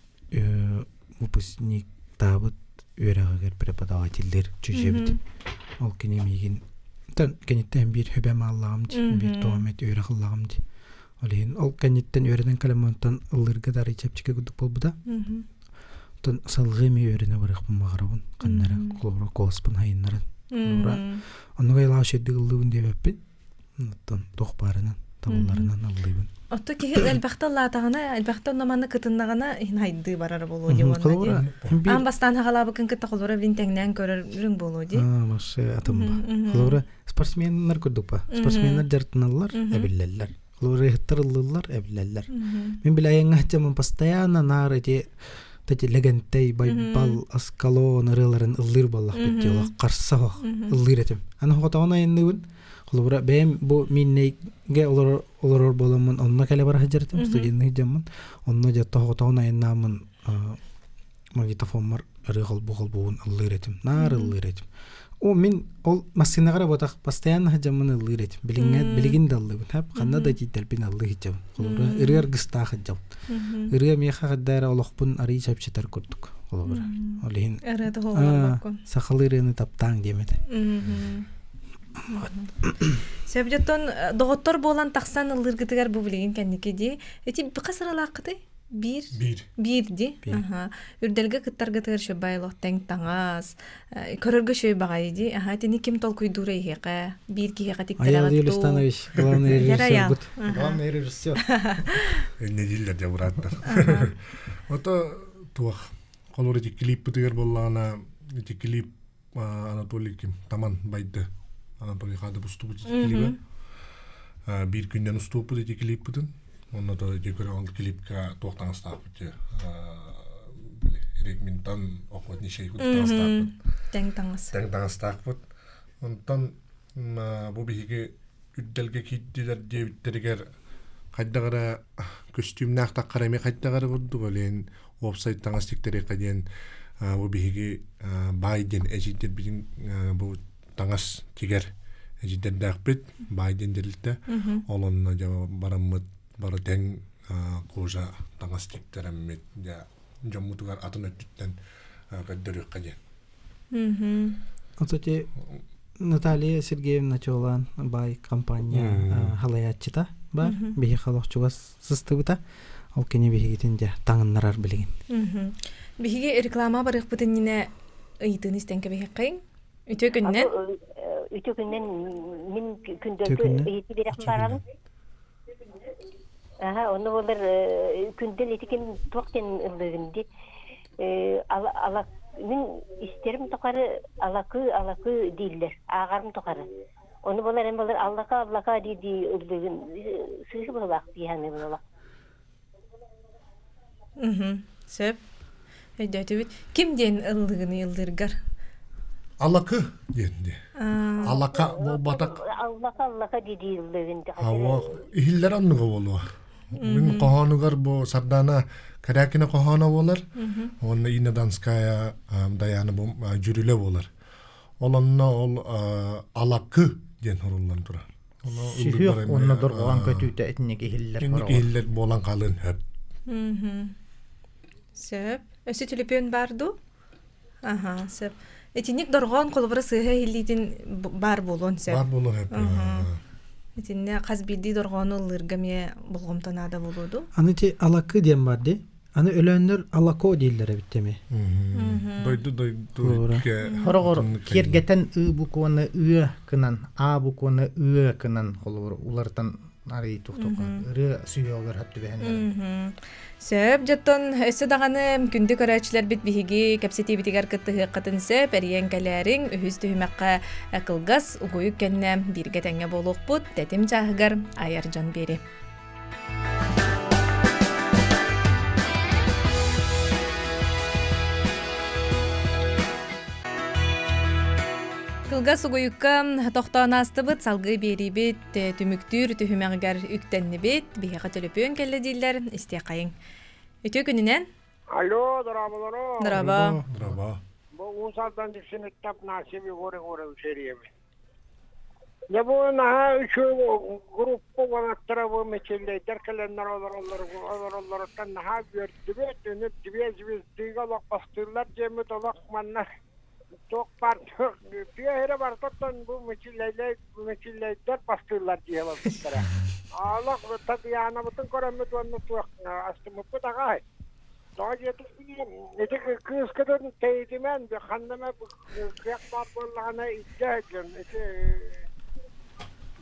Speaker 2: выпускниктаабыт үөрэҕигэр преподавателлэр чүжэбит. Ол кини миигин кэнниттэн биир хөбөм ааллаҕым дии, биир тоҕом эт үөрэх ыллаҕым дии. Ол иһин ол кэнниттэн үөрэнэн кэлэммонтон ыллыырга да арый чэпчэки курдук буолбута. Оттон салгыы эмиэ үөрэнэ барыахпын баҕарабын. Ханна эрэ холобура куоласпын хайыннаран. Холобура оннук айылаах үчүгэйдик ыллыыбын диэбэппин. Оттон туох баарынан, табылларынан ыллыыбын.
Speaker 1: Отто киһи элбэхтэ ыллаатаҕына, элбэхтэ онно-манна кытыннаҕына иһин хайдыы барара буолуо дии уонна дии. Аан бастаан хаҕалаабыккын кытта холобура билин тэҥнээн көрөрүҥ буолуо дии.
Speaker 2: Аа, вообще атын ба. Холобура спортсменнар курдук ба. Спортсменнар дьарыктаналлар, эбиллэллэр. Холобура ыһыттар ыллыыллар, эбиллэллэр. Мин билэ айаҥҥа сылдьаммын постоянно наар эти эти Лэгэнтэй, Байбал, Аскалон ырыаларын ыллыыр буоллахпыт дии олох харса оһох ыллыыр этим. Аны хотоҕун айанныыбын. Холобура бэйэм бу Миннэйгэ олорор олорор буоламмын онно кэлэ бара сылдьар этим, студенный сылдьаммын. Онно дьэ тоһоҕотоҕун айаннааммын магнитофоммар ырыа холбуу холбуубун ыллыыр этим. Наар ыллыыр этим. О, мин ол массыынаҕа эрэ буотах постоянно сылдьаммын ыллыыр этим. Билиҥҥэ билигин да ыллыыбын. Хап ханна да тиийдэрбин ыллыы сылдьабын. Холобура, ырыа аргыстаах сылдьабын. Ырыа миэхэ хайда эрэ олохпун арыый чэпчэтэр курдук. Холобура. Ол иһин сахалыы ырыаны таптааҥ диэм этэ.
Speaker 1: Сөп дьоттон доҕоттор буолан тахсан ыллыыргытыгар бу билигин кэнники дии. Ити хас ыралааххытый? Биир.
Speaker 3: Биир.
Speaker 1: Биир ди. Аха. Үрдэлгэ кыттаргытыгар шөбайлох тэҥ таҥас, көрөргө шөй баҕайы ди. Аха, итини ким толкуйдуура иһиэхэ? Биир киһиэхэ
Speaker 2: Аял
Speaker 1: тиктэрэ
Speaker 2: Юлистанович, главный режиссер бут.
Speaker 4: Главный режиссер.
Speaker 3: Инне дииллэр дьэ бырааттар. Ото туох холобур ити клиппытыгар буоллаҕына ити клип Анатолий ким Таман байды Анатолий Хадов устубут ити клиби биир күннэн устубуппут ити клиппытын онно то ити көрөҕүн клипка туох таҥастаахпыт дии били регминтан охотничий таҥастаахпыт
Speaker 1: тэҥ таҥас
Speaker 3: тэҥ таҥастаахпыт онтон бу биһиги үрдэлгэ киирдилэр диэбиттэригэр хайдах эрэ көстүүмнээх таххара эмиэ хайдах эрэ курдук олен уопсай таҥас тиктэриэххэ диэн бу биһиги баай диэн эдьиийдэрбитин бу таҥас тигэр эдьиийдэрдээхпит баай диэн тэрилтэ ол онно дьэ бараммыт бары тэҥ кожа таҥас тиктэрэммит дьэ дьоммутугар атын өттүттэн көрдөрүөххэ диэн.
Speaker 2: Ото ти Наталья Сергеевна Чолан баай компания халайааччыта бар. Биһи халох чугас сыстыбыта. Ол кини биһигитин дьэ таҥыннарар билигин.
Speaker 1: Биһиги реклама барыахпыт иннинэ ыйытыыны истэн кэбиһиэххэйиҥ. Үтүө күннэн.
Speaker 5: Үтүө күннэн мин күндөлгө ыйытыы биэрэх барабын.
Speaker 8: Аха, онно буолар күндэл ити ким туох диэн ыллыырын ди ала мин истэрим тухары алакы алакы дииллэр ааҕарым тухары. Ону буолар эн буолар аллака аллака дии дии ыллыырын сыыһы быһылаах дии саныыбын олох.
Speaker 1: Сөп. Өйдөөтүбүт. Ким диэн ыллыгыный ыллыыргар?
Speaker 3: Алакы диэн ди. Алака буолбатах.
Speaker 8: Аллака аллака дии дии ыллыгын.
Speaker 3: Ауа иһиллэр оннуга буолуо. Мин хоһоонугар бу Сардана Корякина хоһооно буолар. Уонна Инна Донская Даяна бу дьүрүлэ буолар. Ол онно ол алакы диэн суруллан турар.
Speaker 4: Сүһүөх уонна дорҕоон көтүүтэ итинник иһиллэр
Speaker 3: Инник иһиллэр буолан хаалыан сөп.
Speaker 1: Сөп. Өссө төлөпүөн баар дуу? Аха, сөп. Итинник дорҕоон холобура сыыһа иһиллиитин баар буолуон сөп.
Speaker 3: Баар буолуон сөп.
Speaker 1: Итиннэ хас биирдии дорҕоону ыллыырга эмиэ болҕомто наада буолуо дуу?
Speaker 2: Аны ити алакы диэн бар дии. Аны өлөөннөр алако дииллэр эбит эми.
Speaker 3: Дойду дойду
Speaker 4: Хороҕор киэргэтэн ыы букваны ыа кынан, а букваны ыа кынан холобур уларытан арый тухтука ырыа сүһүөҕүгэр хөп түбэһэннэр.
Speaker 1: Сөп дьоттон өссө даҕаны күндү көрөөччүлэрбит биһиги кэпсэтиибитигэр кыттыһыаххытын сөп эрийэн кэлээриҥ үһүс түһүмэххэ кылгас угуйук кэннэ бииргэ тэҥҥэ буолуохпут тэтим чааһыгар айар дьон биэри. Кылгас угуйукка тохтоон аастыбыт, салгыы биэриибит түмүктүүр түһүмэҕигэр үктэннибит. Биһиэхэ төлөпүөн кэллэ дииллэр, истиэххэйиҥ. Үтүө күнүнэн!
Speaker 9: Алло, дорооболоро.
Speaker 1: Дорообо.
Speaker 3: Дорообо.
Speaker 9: Бу Уус Алдан Дүпсүнүттэн Афанасьев Егор Егорович эрийэбин. Дьэ бу наһаа үчүгэй группа уолаттара бу мичиллэйдэр кэлэннэр олороллор олороллоруттан наһаа үөрдүбүт. Үнүр две звездыга олох бастыыллар диэммит олох манна туох баар тыа сирэ барытыттан бу мичиллэйлэр мичиллэйдэр бастыыллар дии олорбуттара. Олох Татьянабытын көрөммүт уонна туох астыммыппыт аҕай. Тоҕо диэтэххинэ, ити кыыскытын тэйитимэн, ханна эмэ кыах баар буоллаҕына илдьэ сылдьын. Ити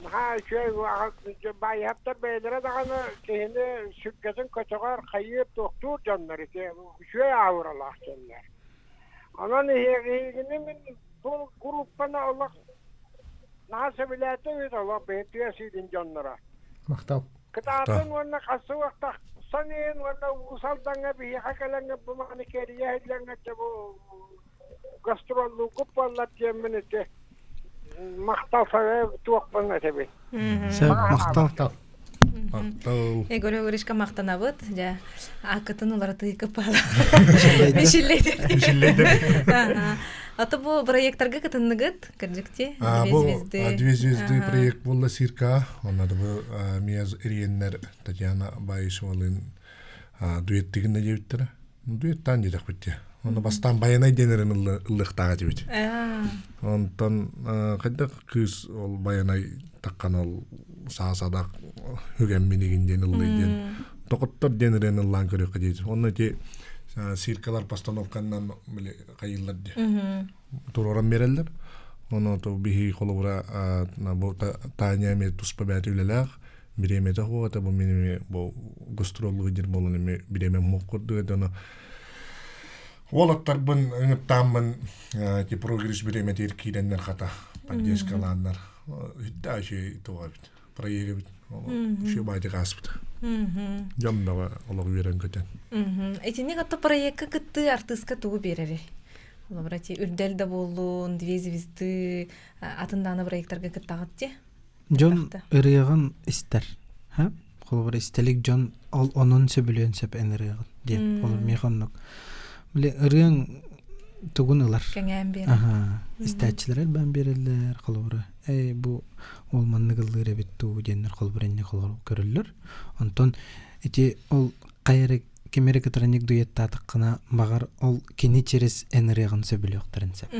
Speaker 9: наһаа үчүгэй баайыһаптар бэйэлэрэ даҕаны киһини сүргэтин көтөҕөр, хайыыр, туохтуур дьоннор ити үчүгэй ауралаах дьоннор. Онон эһигини мин бу группаны олох наһаа сөбүлээтим үһү олох бэйэ тыа сирин дьонноро.
Speaker 4: Махтал.
Speaker 9: Кытаатын уонна хасыахтах саныын уонна Уус Алдаҥҥа биһиэхэ кэлэҥҥэ бу маны кэрийэ иһиллэҥҥэ дьэ бу гастроллуугут буоллар диэммин ити махтал саҥа туохпун этэбин.
Speaker 2: Сөп, махтал.
Speaker 3: Махтал.
Speaker 1: Егор Егоровичка махтанабыт. Дьэ, ааккытын уларытыы кыппаала. Мишиллейдер.
Speaker 3: Мишиллейдер.
Speaker 1: Ата бу проекттарга кытынныгыт, кырдьыкти.
Speaker 3: Две звезды. Две звезды проект буолла цирка. Онно да бу мияз ириэннэр Татьяна Баишевалыын дуэттигин да диэбиттэрэ. Дуэттаан диэтэхпит дии. Онно бастаан Байанай диэн ыллыахтааҕа этибит. Онтон хайдах кыыс ол Байанай таххан ол саасадах үгэммин диэн ыллый диэн тоқоттор диэн ырыаны ыллаан көрүөххэ диэбит. Онно ити циркалар постановканнан били хайыыллар дии. Туруоран биэрэллэр. Ону то биһи холобура бу Таня эмиэ туспа бэйэтэ үлэлээх бириэмэтэ суох этэ бу мин бу гастроллуу диир буолан эми бириэмэм суох курдук этэ ону уолаттарбын ыҥыттааммын ти прогресс бириэмэтигэр киирэннэр хата поддержкалааннар үттэ үчүгэй туох эбит проект эбит үчүгэй баайдык ааспыт дьон бөҕө олох үөрэн көтөн
Speaker 1: Итинник отто проекка кыттыы артыыска тугу биэрэрий? Холобура, ти үрдэл да буоллун, две звезды, атын дааны проекттарга кыттаҕыт ти?
Speaker 2: Дьон ырыаҕын истэр. Ха? Холобура, истэлик дьон ол онон сөбүлүөн сөп эн ырыаҕын диэн. Холобур, миэхэ оннук. Били ырыаҥ тугун ылар?
Speaker 1: Кэҥээн биэрэр.
Speaker 2: Аха. Истээччилэр элбээн биэрэллэр, холобура, эй, бу ол маннык ыллыыр эбит дуу диэннэр холобура инник холобур көрөллөр. Онтон ити ол хайа эрэ ким эрэ кытары дуэттаатаххына, баҕар ол кини через эн ырыаҕын сөбүлүөхтэрин сөп.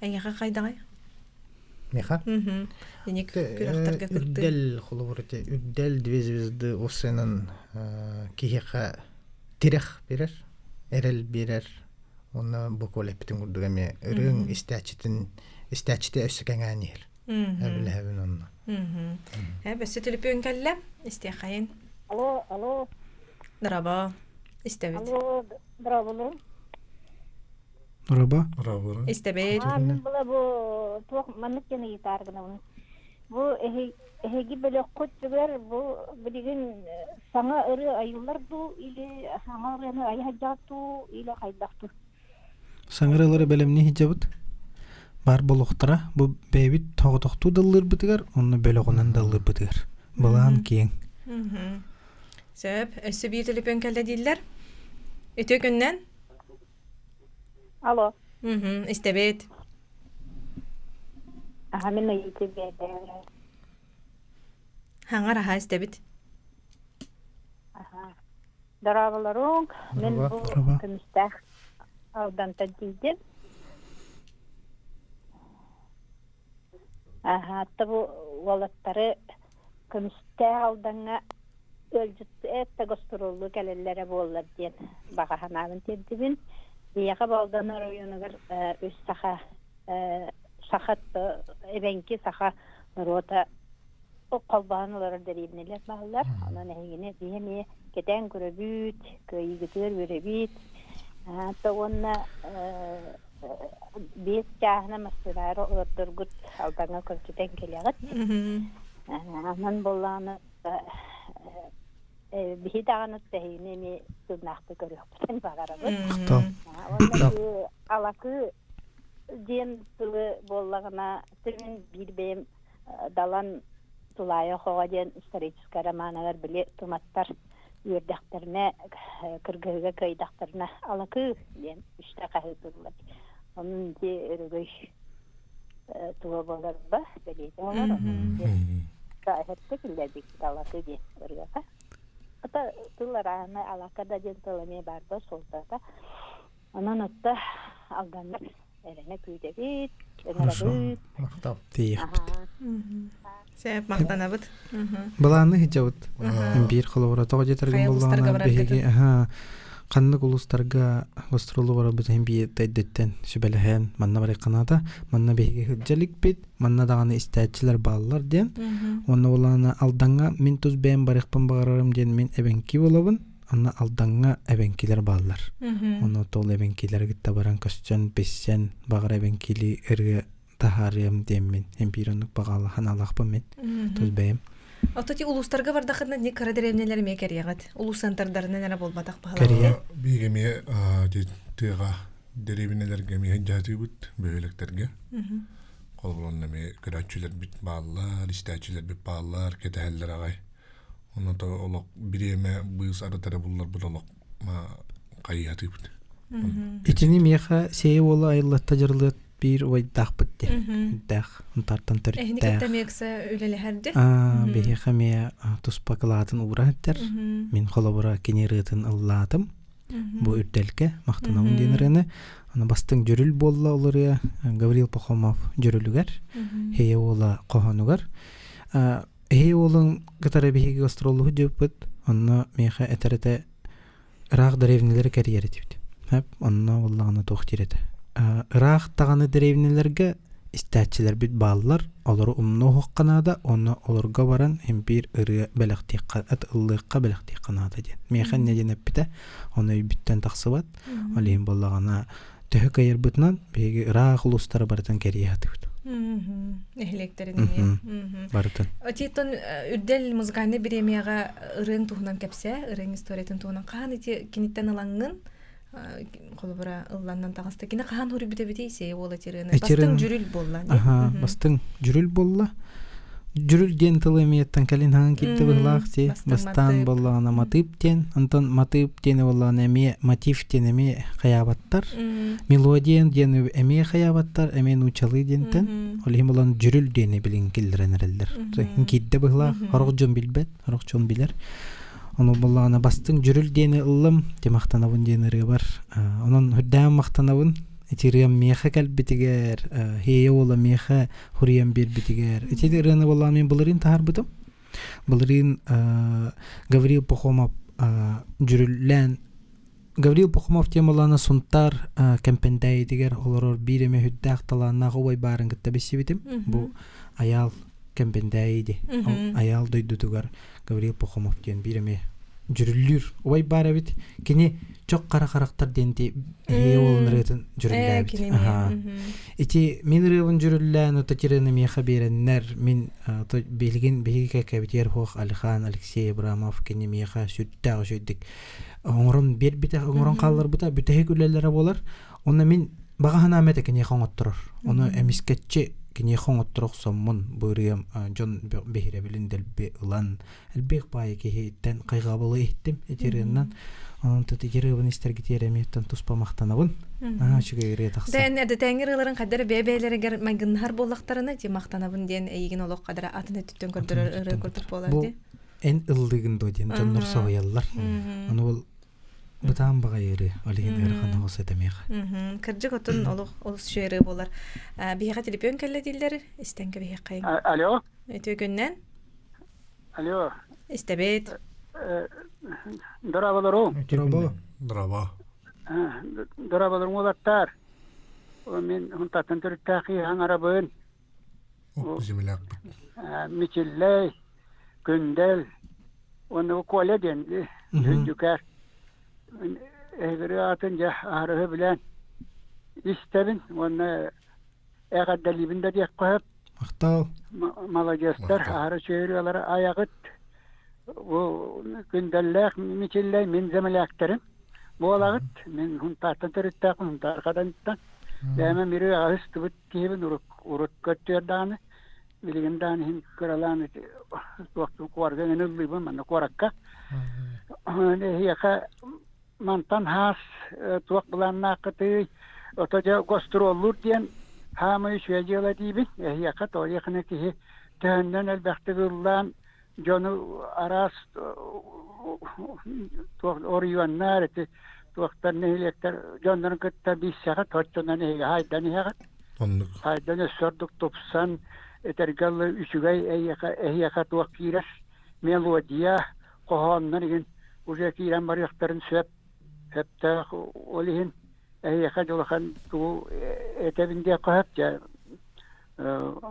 Speaker 1: Эйиэхэ хайдаҕай?
Speaker 4: Миха?
Speaker 1: Иник күрэхтэргэ кыттыы.
Speaker 4: Үрдэл холобур ити үрдэл две звезды осенан киһиэхэ тирэх берер, эрэл берер. Уонна бу эппитин курдук эмиэ ырыаҥ истээччитин истээччитэ өссө кэҥээн иһэр. Эбилэһэбин онно.
Speaker 1: Э, бөссө төлөпүөн кэллэ. Истиэххэйин.
Speaker 10: Алло, алло.
Speaker 1: Дорообо. Истэбит.
Speaker 10: Алло, дорооболорум.
Speaker 2: Дорообо.
Speaker 3: Дорообо.
Speaker 1: Истэбит.
Speaker 10: Аа, мин була бу туох маннык диэн ыйытаар гынабын. Бу эһиги бөлөххүт түгэр бу билигин саҥа ырыа айыллар дуу или саҥа ырыаны айа сылдьаҕыт дуу или хайдах дуу?
Speaker 2: Саҥа ырыалары бэлэмнии сылдьабыт. Баар буолуохтара. Бу бэйэбит тоҕотохтуу даллыырбытыгар, онно бөлөҕүнэн даллыырбытыгар. Былаан киэҥ.
Speaker 1: Сөп. Өссө биир төлөпүөн кэллэ дииллэр. Үтүө күннэн.
Speaker 10: Алло.
Speaker 1: Истэбит.
Speaker 10: Аха мин ыйытыы биэрдэ.
Speaker 1: Хаҥар аха истэбит.
Speaker 10: Аха. Дорооболоруҥ. Мин бу көмүстээх Алдантан тиийдим. Аха, бу уолаттары көмүстээх Алдаҥҥа ыалдьыт эттэ гостуруоллуу кэлэллэрэ буоллар диэн баҕа санаабын тиэрдибин. Биһиэхэ бу Алдан оройуонугар үс саха саха эбэҥки саха норуота холбоһон олорор дэриэбинэлэр бааллар. Онон эһигини биһи эмиэ кэтээн көрөбүт, кыайыыгытыгар үөрэбит. То уонна биэс чааһына массыынаары олордоргут Алдаҥҥа көрсүтэн кэлэҕит. Онон буоллаҕына биһи даҕаны тэһиини эмиэ тыыннаахтык көрүөхпүтүн баҕарабыт. Уонна алакы диэн тылы буоллаҕына мин биир бэйэм Далан Тулаайах оҕо диэн историческай романыгар били туматтар үөрдэхтэринэ, кыргыһыыга кыайдахтарына алакыы диэн үстэ хаһыытыыллар. Онон ити өрөгөй туга буолар ба бэлиэтэ буолар. Эһэтте киллэрбиккит алакыы диэн ырыаҕа. Ата тыл арааһына алака да диэн тыл эмиэ баар ба суолтата. Онон отто алданнар эрэнэ күүтэбит, ыҥырабыт.
Speaker 4: Махтал.
Speaker 2: Тиийэхпит.
Speaker 1: Сөп, махтанабыт.
Speaker 2: Былааны сылдьабыт. Биир холобура тоҕо диэтэргин буоллаҕына биһиги ханнык улуустарга гастролу барарбыт иһин биир дайдыттан сүбэлэһэн манна барыахханаата манна биһиги сылдьа иликпит манна даҕаны истээччилэр бааллар диэн уонна буоллаҕына Алдаҥҥа мин тус бэйэм барыахпын баҕарарым диэн мин эбэҥки буолабын Онно Алдаҥҥа эбэҥкилэр бааллар. Онно ол эбэҥкилэри кытта баран көстөн, билсэн, баҕар эбэҥкилии ырыа таһаарыам диэммин эмпиир оннук баҕалаах санаалаахпын мин тус бэйэм.
Speaker 1: Ото ти улуустарга бардахытына не кыра дэриэбинэлэр эмиэ кэриэҕит. Улуус центрдарынан эрэ буолбатах
Speaker 2: Кэрийэ.
Speaker 3: Биир эмиэ тыаҕа дэриэбинэлэргэ эмиэ дьаһатыыбыт бөһүөлэктэргэ. Холобур, эмиэ көрөөччүлэрбит бааллар, истээччилэрбит бааллар, кэтэһэллэр аҕай. Онно олох бириэмэ быыс арыт эрэ булларбыт олох хайыһатыыбыт.
Speaker 2: Итини миэхэ сиэйэ уола айыллатта дьарылыат биир убайдаахпыт дии. Үрдээх, унтартан
Speaker 1: Эһини
Speaker 2: төрүттээх.
Speaker 1: кытта эмиэ үлэлэһэрди.
Speaker 2: Биһиэхэ эмиэ туспа кылаатын уура сылдьар. Мин холобура кини ырыатын ыллаатым. Бу үрдэлгэ махтанабын диэн ырыаны. Аны бастыҥ дьүрүл буолла ол ырыа Гаврил Пахомов дьүрүлүгэр, Хейе уола хоһоонугар. Эһи уолуҥ кытары биһиги гастроллуһу диэбиппит, онно миэхэ этэр этэ ыраах дэриэбинэлэри кэрийэр этибит. Эп, онно буоллаҕына туох диир этэ. Ыраах даҕаны дэриэбинэлэргэ истээччилэрбит бааллар, олору умнуоһуохха наада, уонна олорго баран син биир ырыа бэлэхтиэххэ, ыллыахха бэлэхтиэххэ наада диэн. Миэхэ инньэ диэн эппитэ, ону өйбүттэн тахсыбат. Ол иһин буоллаҕына төһө кыайарбытынан биһиги ыраах улуустары барытын кэрийэ сатыыбыт.
Speaker 1: Нэһилиэктэрин эмиэ.
Speaker 2: Барытын.
Speaker 1: Отиттон үрдэл музыкальнай бириэмийэҕэ ырыаҥ туһунан кэпсээ, ырыаҥ историятын туһунан хаһан ити киниттэн ылаҥҥын холобура ылланнан таҕыста. Кини хаһан хоруйбут эбитий сей уола ырыаны? Бастыҥ дьүрүл буолла.
Speaker 2: Аха, бастыҥ дьүрүл буолла. Дьүрүл диэн тылы эмиэттэн кэлин хаҥан киирдэ быһылаах ти бастаан буоллаҕына матыып диэн онтон матыып диэни буоллаҕына эмиэ мотив диэн эмиэ хайаабаттар мелодия диэн эмиэ хайаабаттар эмиэ нуучалыы диэнтэн ол иһин буолан дьүрүл диэни билин киллэрэн эрэллэр киирдэ быһылаах сорох дьон билбэт сорох дьон билэр ону буоллаҕына бастыҥ дьүрүл диэни ыллым тимахтанабын диэн ырыабар онон үрдээн махтанабын ити ырыам миэхэ кэлбитигэр хиэйэ уола миэхэ хуруйан биэрбитигэр ити ырыаны буоллаҕына мин былырыын таһаарбытым былырыын Гаврил Пахомов дьүрүллээн Гаврил Пахомов темалаана Сунтаар Кэмпэндээйитигэр олорор биир эмэ үрдээх талааннаах убай баарын кытта билсибитим. Бу Айаал Кэмпэндээйи ди. Айаал дойдутугар Гаврил Пахомов диэн биир эмэ дьүрүллүүр убай баар эбит. Кини чох хара харахтар диэн ти эһиэ уолун ырыатын дьүрүллээбит. Ити мин ырыабын дьүрүллээн ототирыны миэхэ биэрэннэр мин билигин биһиги кэккэбитигэр хуох Алихан Алексей Абрамов кини миэхэ сүрдээх үчүгдик оҥорон биэрбитэ оҥорон хаалларбыта бүтэһик үлэлэрэ буолар. Онно мин баҕа санаам этэ киниэхэ оҥотторор. Ону эмискэччи киниэхэ оҥотторо охсоммун бу ырыам дьон биһирэбилин дэлби ылан элбэх баайы киһиттэн хайҕабылы иһиттим ити ырыаннан. Онон ити ырыабын истэргитигэр эмиэттэн туспа махтанабын. Наһаа үчүгэй ырыа тахсар.
Speaker 1: Дэн эрдэтээҥи ырыаларын хайдара бэйэ-бэйэлэригэр майгыннаһар буоллахтарына ти махтанабын диэн эйигин олох хадара атын өттүттэн көрдөрөр ырыа курдук буолар
Speaker 2: Бу эн ыллыгын дуо диэн дьоннор соһуйаллар. Ону ол бытаан баҕайы ырыа, ол иһин ыарахан оҕус этэмиэхэ.
Speaker 1: Кырдьык отун олох олус үчүгэй ырыа буолар. Биһиэхэ телефон кэллэ дииллэр, истэн кэбиһиэххэйиҥ.
Speaker 6: Алло.
Speaker 1: Үтүө күннэн.
Speaker 6: Алло.
Speaker 1: Истэбит.
Speaker 6: Дорооболору.
Speaker 2: Дорообо.
Speaker 3: Дорообо.
Speaker 6: Дорооболору уолаттар. Мин хунтаттан төрүттээх киһи арабын.
Speaker 3: Землякпыт.
Speaker 6: Мичиллэй, Күндэл, уонна Коля диэн Дьүкээр. Эһигири аатын дьэ аһарыһы билэн истэбин уонна эҕэрдэлиибин да диэххэ сөп.
Speaker 2: Махтал.
Speaker 6: Маладьыастар аһары үчүгэй айаҕыт. Бу Күндэллээх Мичиллэй мин земляктерым буолаҕыт. Мин Хунтаартан төрүттээхпин, Хунтаар Хаданыттан. Бэйэм мири аһыстыбыт киһибин урут урут көттүөр даҕаны билигин даҕаны иһин кыралаан туохтун куорга гына ыллыыбын манна куоракка. Эһиэхэ мантан хаас туох былааннааххытый ото дьэ гостуруоллуур диэн хаамай үчүгэй дьыала диибин эһиэхэ тоойуохына киһи төһөннөн элбэхтик ыллаан дьону араас туох оройуоннар ити туохтар нэһилиэктэр дьоннорун кытта билсэҕит оччонон эһиги хайдан иһэҕит
Speaker 3: Оннук.
Speaker 6: хайдан өссө ордук тупсан этэргэ дылы үчүгэй эйиэхэ эһиэхэ туох киирэр мелодия хоһооннор иһин уже киирэн барыахтарын сөп сөптөөх ол иһин эһиэхэ дьулахан тугу этэбин диэххэ сөп дьэ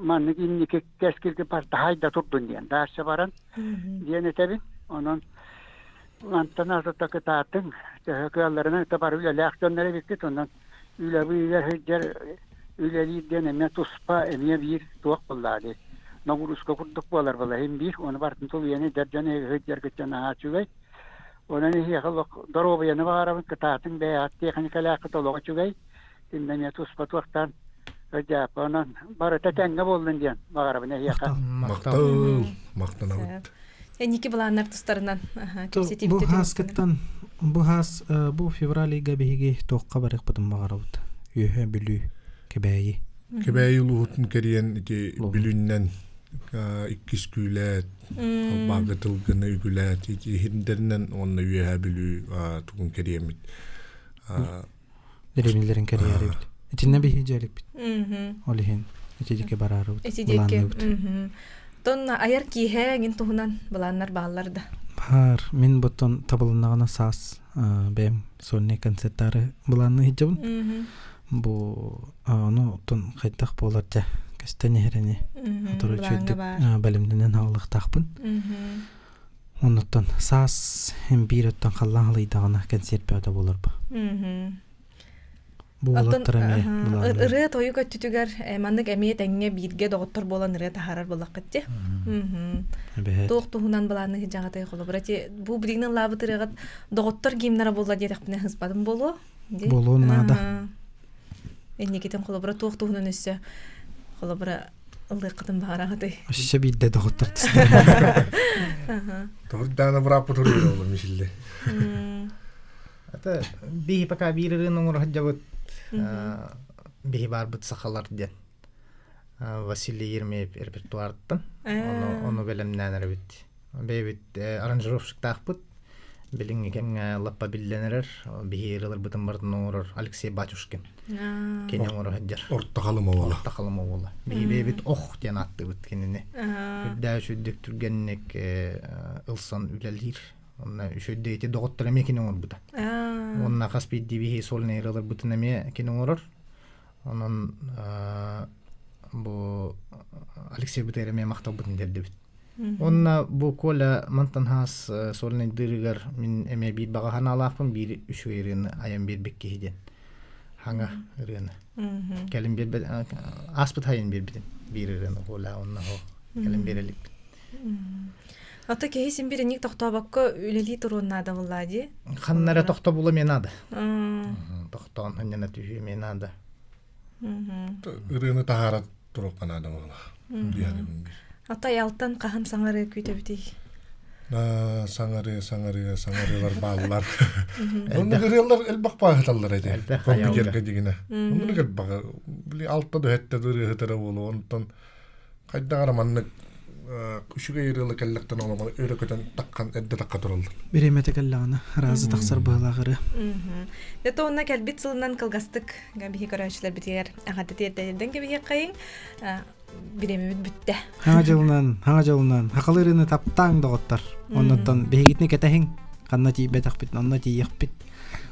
Speaker 6: маннык инники кэскилгэ бартаһай да турдун диэн даарса баран диэн этэбин онон мантан ата кытаатыҥ төһө кыалларынан это бары үлэлээх дьоннор эбиккит онон үлэбыыгар сылдьар үлэлиир диэн эмиэ туспа эмиэ биир туох буоллаа дии ноҕурууска курдук буолар балаһын биир ону барытын тулуйан эдэр дьон сылдьаргыттан наһаа үчүгэй онон эһиэхэ олох доруобуйаны баҕарабын кытаатыҥ бэйэҕит тиэхиньикэлээххит олох үчүгэй Иннэ эмиэ туспа туохтаан өйдөөппө онон барыта тэҥҥэ буоллун диэн баҕарабын эһиэхэ.
Speaker 3: Махтал. Махтанабыт.
Speaker 1: Энники былааннар тустарынан
Speaker 2: Бу хааскыттан бу хаас бу февраль ыйга биһиги туохха барыахпытын баҕарабыт. Үөһэ Бүлүү, Кэбээйи.
Speaker 3: Кэбээйи улууһутун кэрийэн ити Бүлүүннэн иккис күүлээт, албаага тылгыны үгүлээт ити иһиндэринэн уонна Үөһэ Бүлүү тугун кэрийэммит.
Speaker 2: Дэриэбинэлэрин кэрийээрибит. Итиннэ биһи дьиэликпит. Ол иһин ити диэки бараарыбыт.
Speaker 1: Ити диэки. Тон айар киэһэ эҥин туһунан былааннар бааллар да?
Speaker 2: Баар. Мин буттан табылыннаҕына саас бэйэм сольный концерттары былаанныы сылдьабын. Бу ону оттон хайдах буолар дьэ көстөн иһэр ини. Отору үчүгдүк бэлэмнэнэн хаалыахтаахпын. Оннуттан саас биир оттон халлаан халыйдаҕына кэнсиэрт бөҕөтө буолар бу. Бу уолаттар эмиэ былааннар.
Speaker 1: Ырыа тойук өттүтүгэр маннык эмиэ тэҥҥэ бииргэ доҕоттор буолан ырыа таһаарар буоллаххыт дии. Туох туһунан былаанны сыдьаҕатай холобура ти бу билигин ыллаабыт ырыаҕыт доҕоттор гимнара буолла диэтэхпинэ сыспатым буолуо.
Speaker 2: Буолуон наада.
Speaker 1: Инникитин холобура туох туһунан өссө холобура ыллыаххытын баҕараҕытый?
Speaker 2: Өссө биирдэ доҕоттор
Speaker 3: Тордаана бырааппыт уруйар олом ишилде.
Speaker 4: Это биһи пока биир ырыын оҥоро сылдьабыт биһи баарбыт сахалар диэн Василий Еремеев репертуарыттан ону ону бэлэмнээн эрэбит Бэйэбит аранжировщиктаахпыт. Билиҥҥи кэмҥэ лаппа биллэн эрэр. Биһи ырыаларбытын барытын оҥорор Алексей Батюшкин. Кини оҥоро сылдьар.
Speaker 3: Орто халыма уола.
Speaker 4: Орто халыма уола. Биһи бэйэбит ох диэн ааттыыбыт кинини. Үрдээх үчүгдүк түргэнник ылсан үлэлиир. Онно үчүгэй ити доҕоттор эмиэ кини оҥорбута. Уонна хас биирдии биһи сольнай ырыаларбытын эмиэ кини оҥорор. Онон бу Алексей Бытыгар эмиэ махталбытын тиэрдэбит. Уонна бу Коля мантан хаас сольнайдыырыгар мин эмиэ биир баҕа санаалаахпын, биир үчүгэй ырыаны айан биэрбит киһи диэн. Хаҥа ырыаны. Кэлин биэрбит, ааспыт хайын биэрбитим биир ырыаны Коля онно кэлин биэрэликпит.
Speaker 1: Ото киһи син бир инник тохтообокко үлэлии туруон наада буллаа дии.
Speaker 4: Ханна эрэ тохтобула эмиэ наада. Тохтоон ханньана түһүү эмиэ наада.
Speaker 3: Ырыаны таһаара туруохха наада буолла. Диэхин бир.
Speaker 1: Ото аялтан хаһан саҥарыы күүтэбитий?
Speaker 3: Саҥарыы, саҥарыы, саҥарыылар бааллар. Оннук ырыалар элбэх бааһыталлар эти. Компьютерга дигинэ. Оннук элбэх. Били алта да хэттэ ырыаһытара буолуо. Онтон Хайдах эрэ маннык үчүгэй ырыалы кэллэхтэн олоҕу өрө көтөн такхан эрдэ такка тураллар.
Speaker 2: Бириэмэтэ кэллэҕинэ араазы тахсар быһыылаах ырыа.
Speaker 1: Дето онно кэлбит сылынан кылгастык биһи көрөөччүлэрбитигэр эҕэрдэ тиэрдэн кэбиһиэххэйиҥ. Бириэмэбит бүттэ.
Speaker 2: Хаҥа дьылынан, хаҥа дьылынан, хахалы ырыаны таптааҥ доҕоттор. Оннуттан биһигитини кэтэһиҥ. Ханна тиийбэтэхпит, онно тиийиэхпит.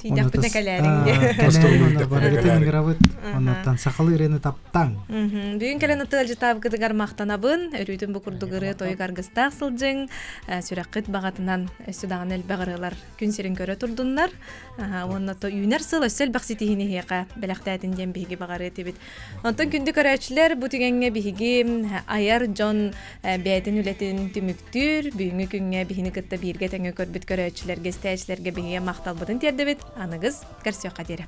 Speaker 1: Тиийдэхпитинэ кэлээриҥ диye.
Speaker 2: Кэлээриҥ барыгытын ыҥырабыт. Оннуттан сахалыы ырыаны таптааҥ.
Speaker 1: Бүгүн кэлэн ытыалдьытаабыкытыгар махтанабын. Өрүүтүн бу курдук ырыа тойук аргыстаах сылдьыҥ. Сүрэххит баҕатынан өссө даҕаны элбэх ырыалар күн сирин көрө турдуннар. Уонна то үүнэр сыл өссө элбэх ситиһиини эһиэхэ бэлэхтээтин диэн биһиги баҕарыа этибит. Онтон күндү көрөөччүлэр, бу түгэҥҥэ биһиги айар дьон бэйэтин үлэтин түмүктүүр. Бүгүҥҥү күҥҥэ биһини кытта бииргэ тэҥҥэ көрбүт көрөөччүлэргэ, истээччилэргэ биһиги махталбытын тиэрдэбит. Аныгыс көрсүөххэ диэри.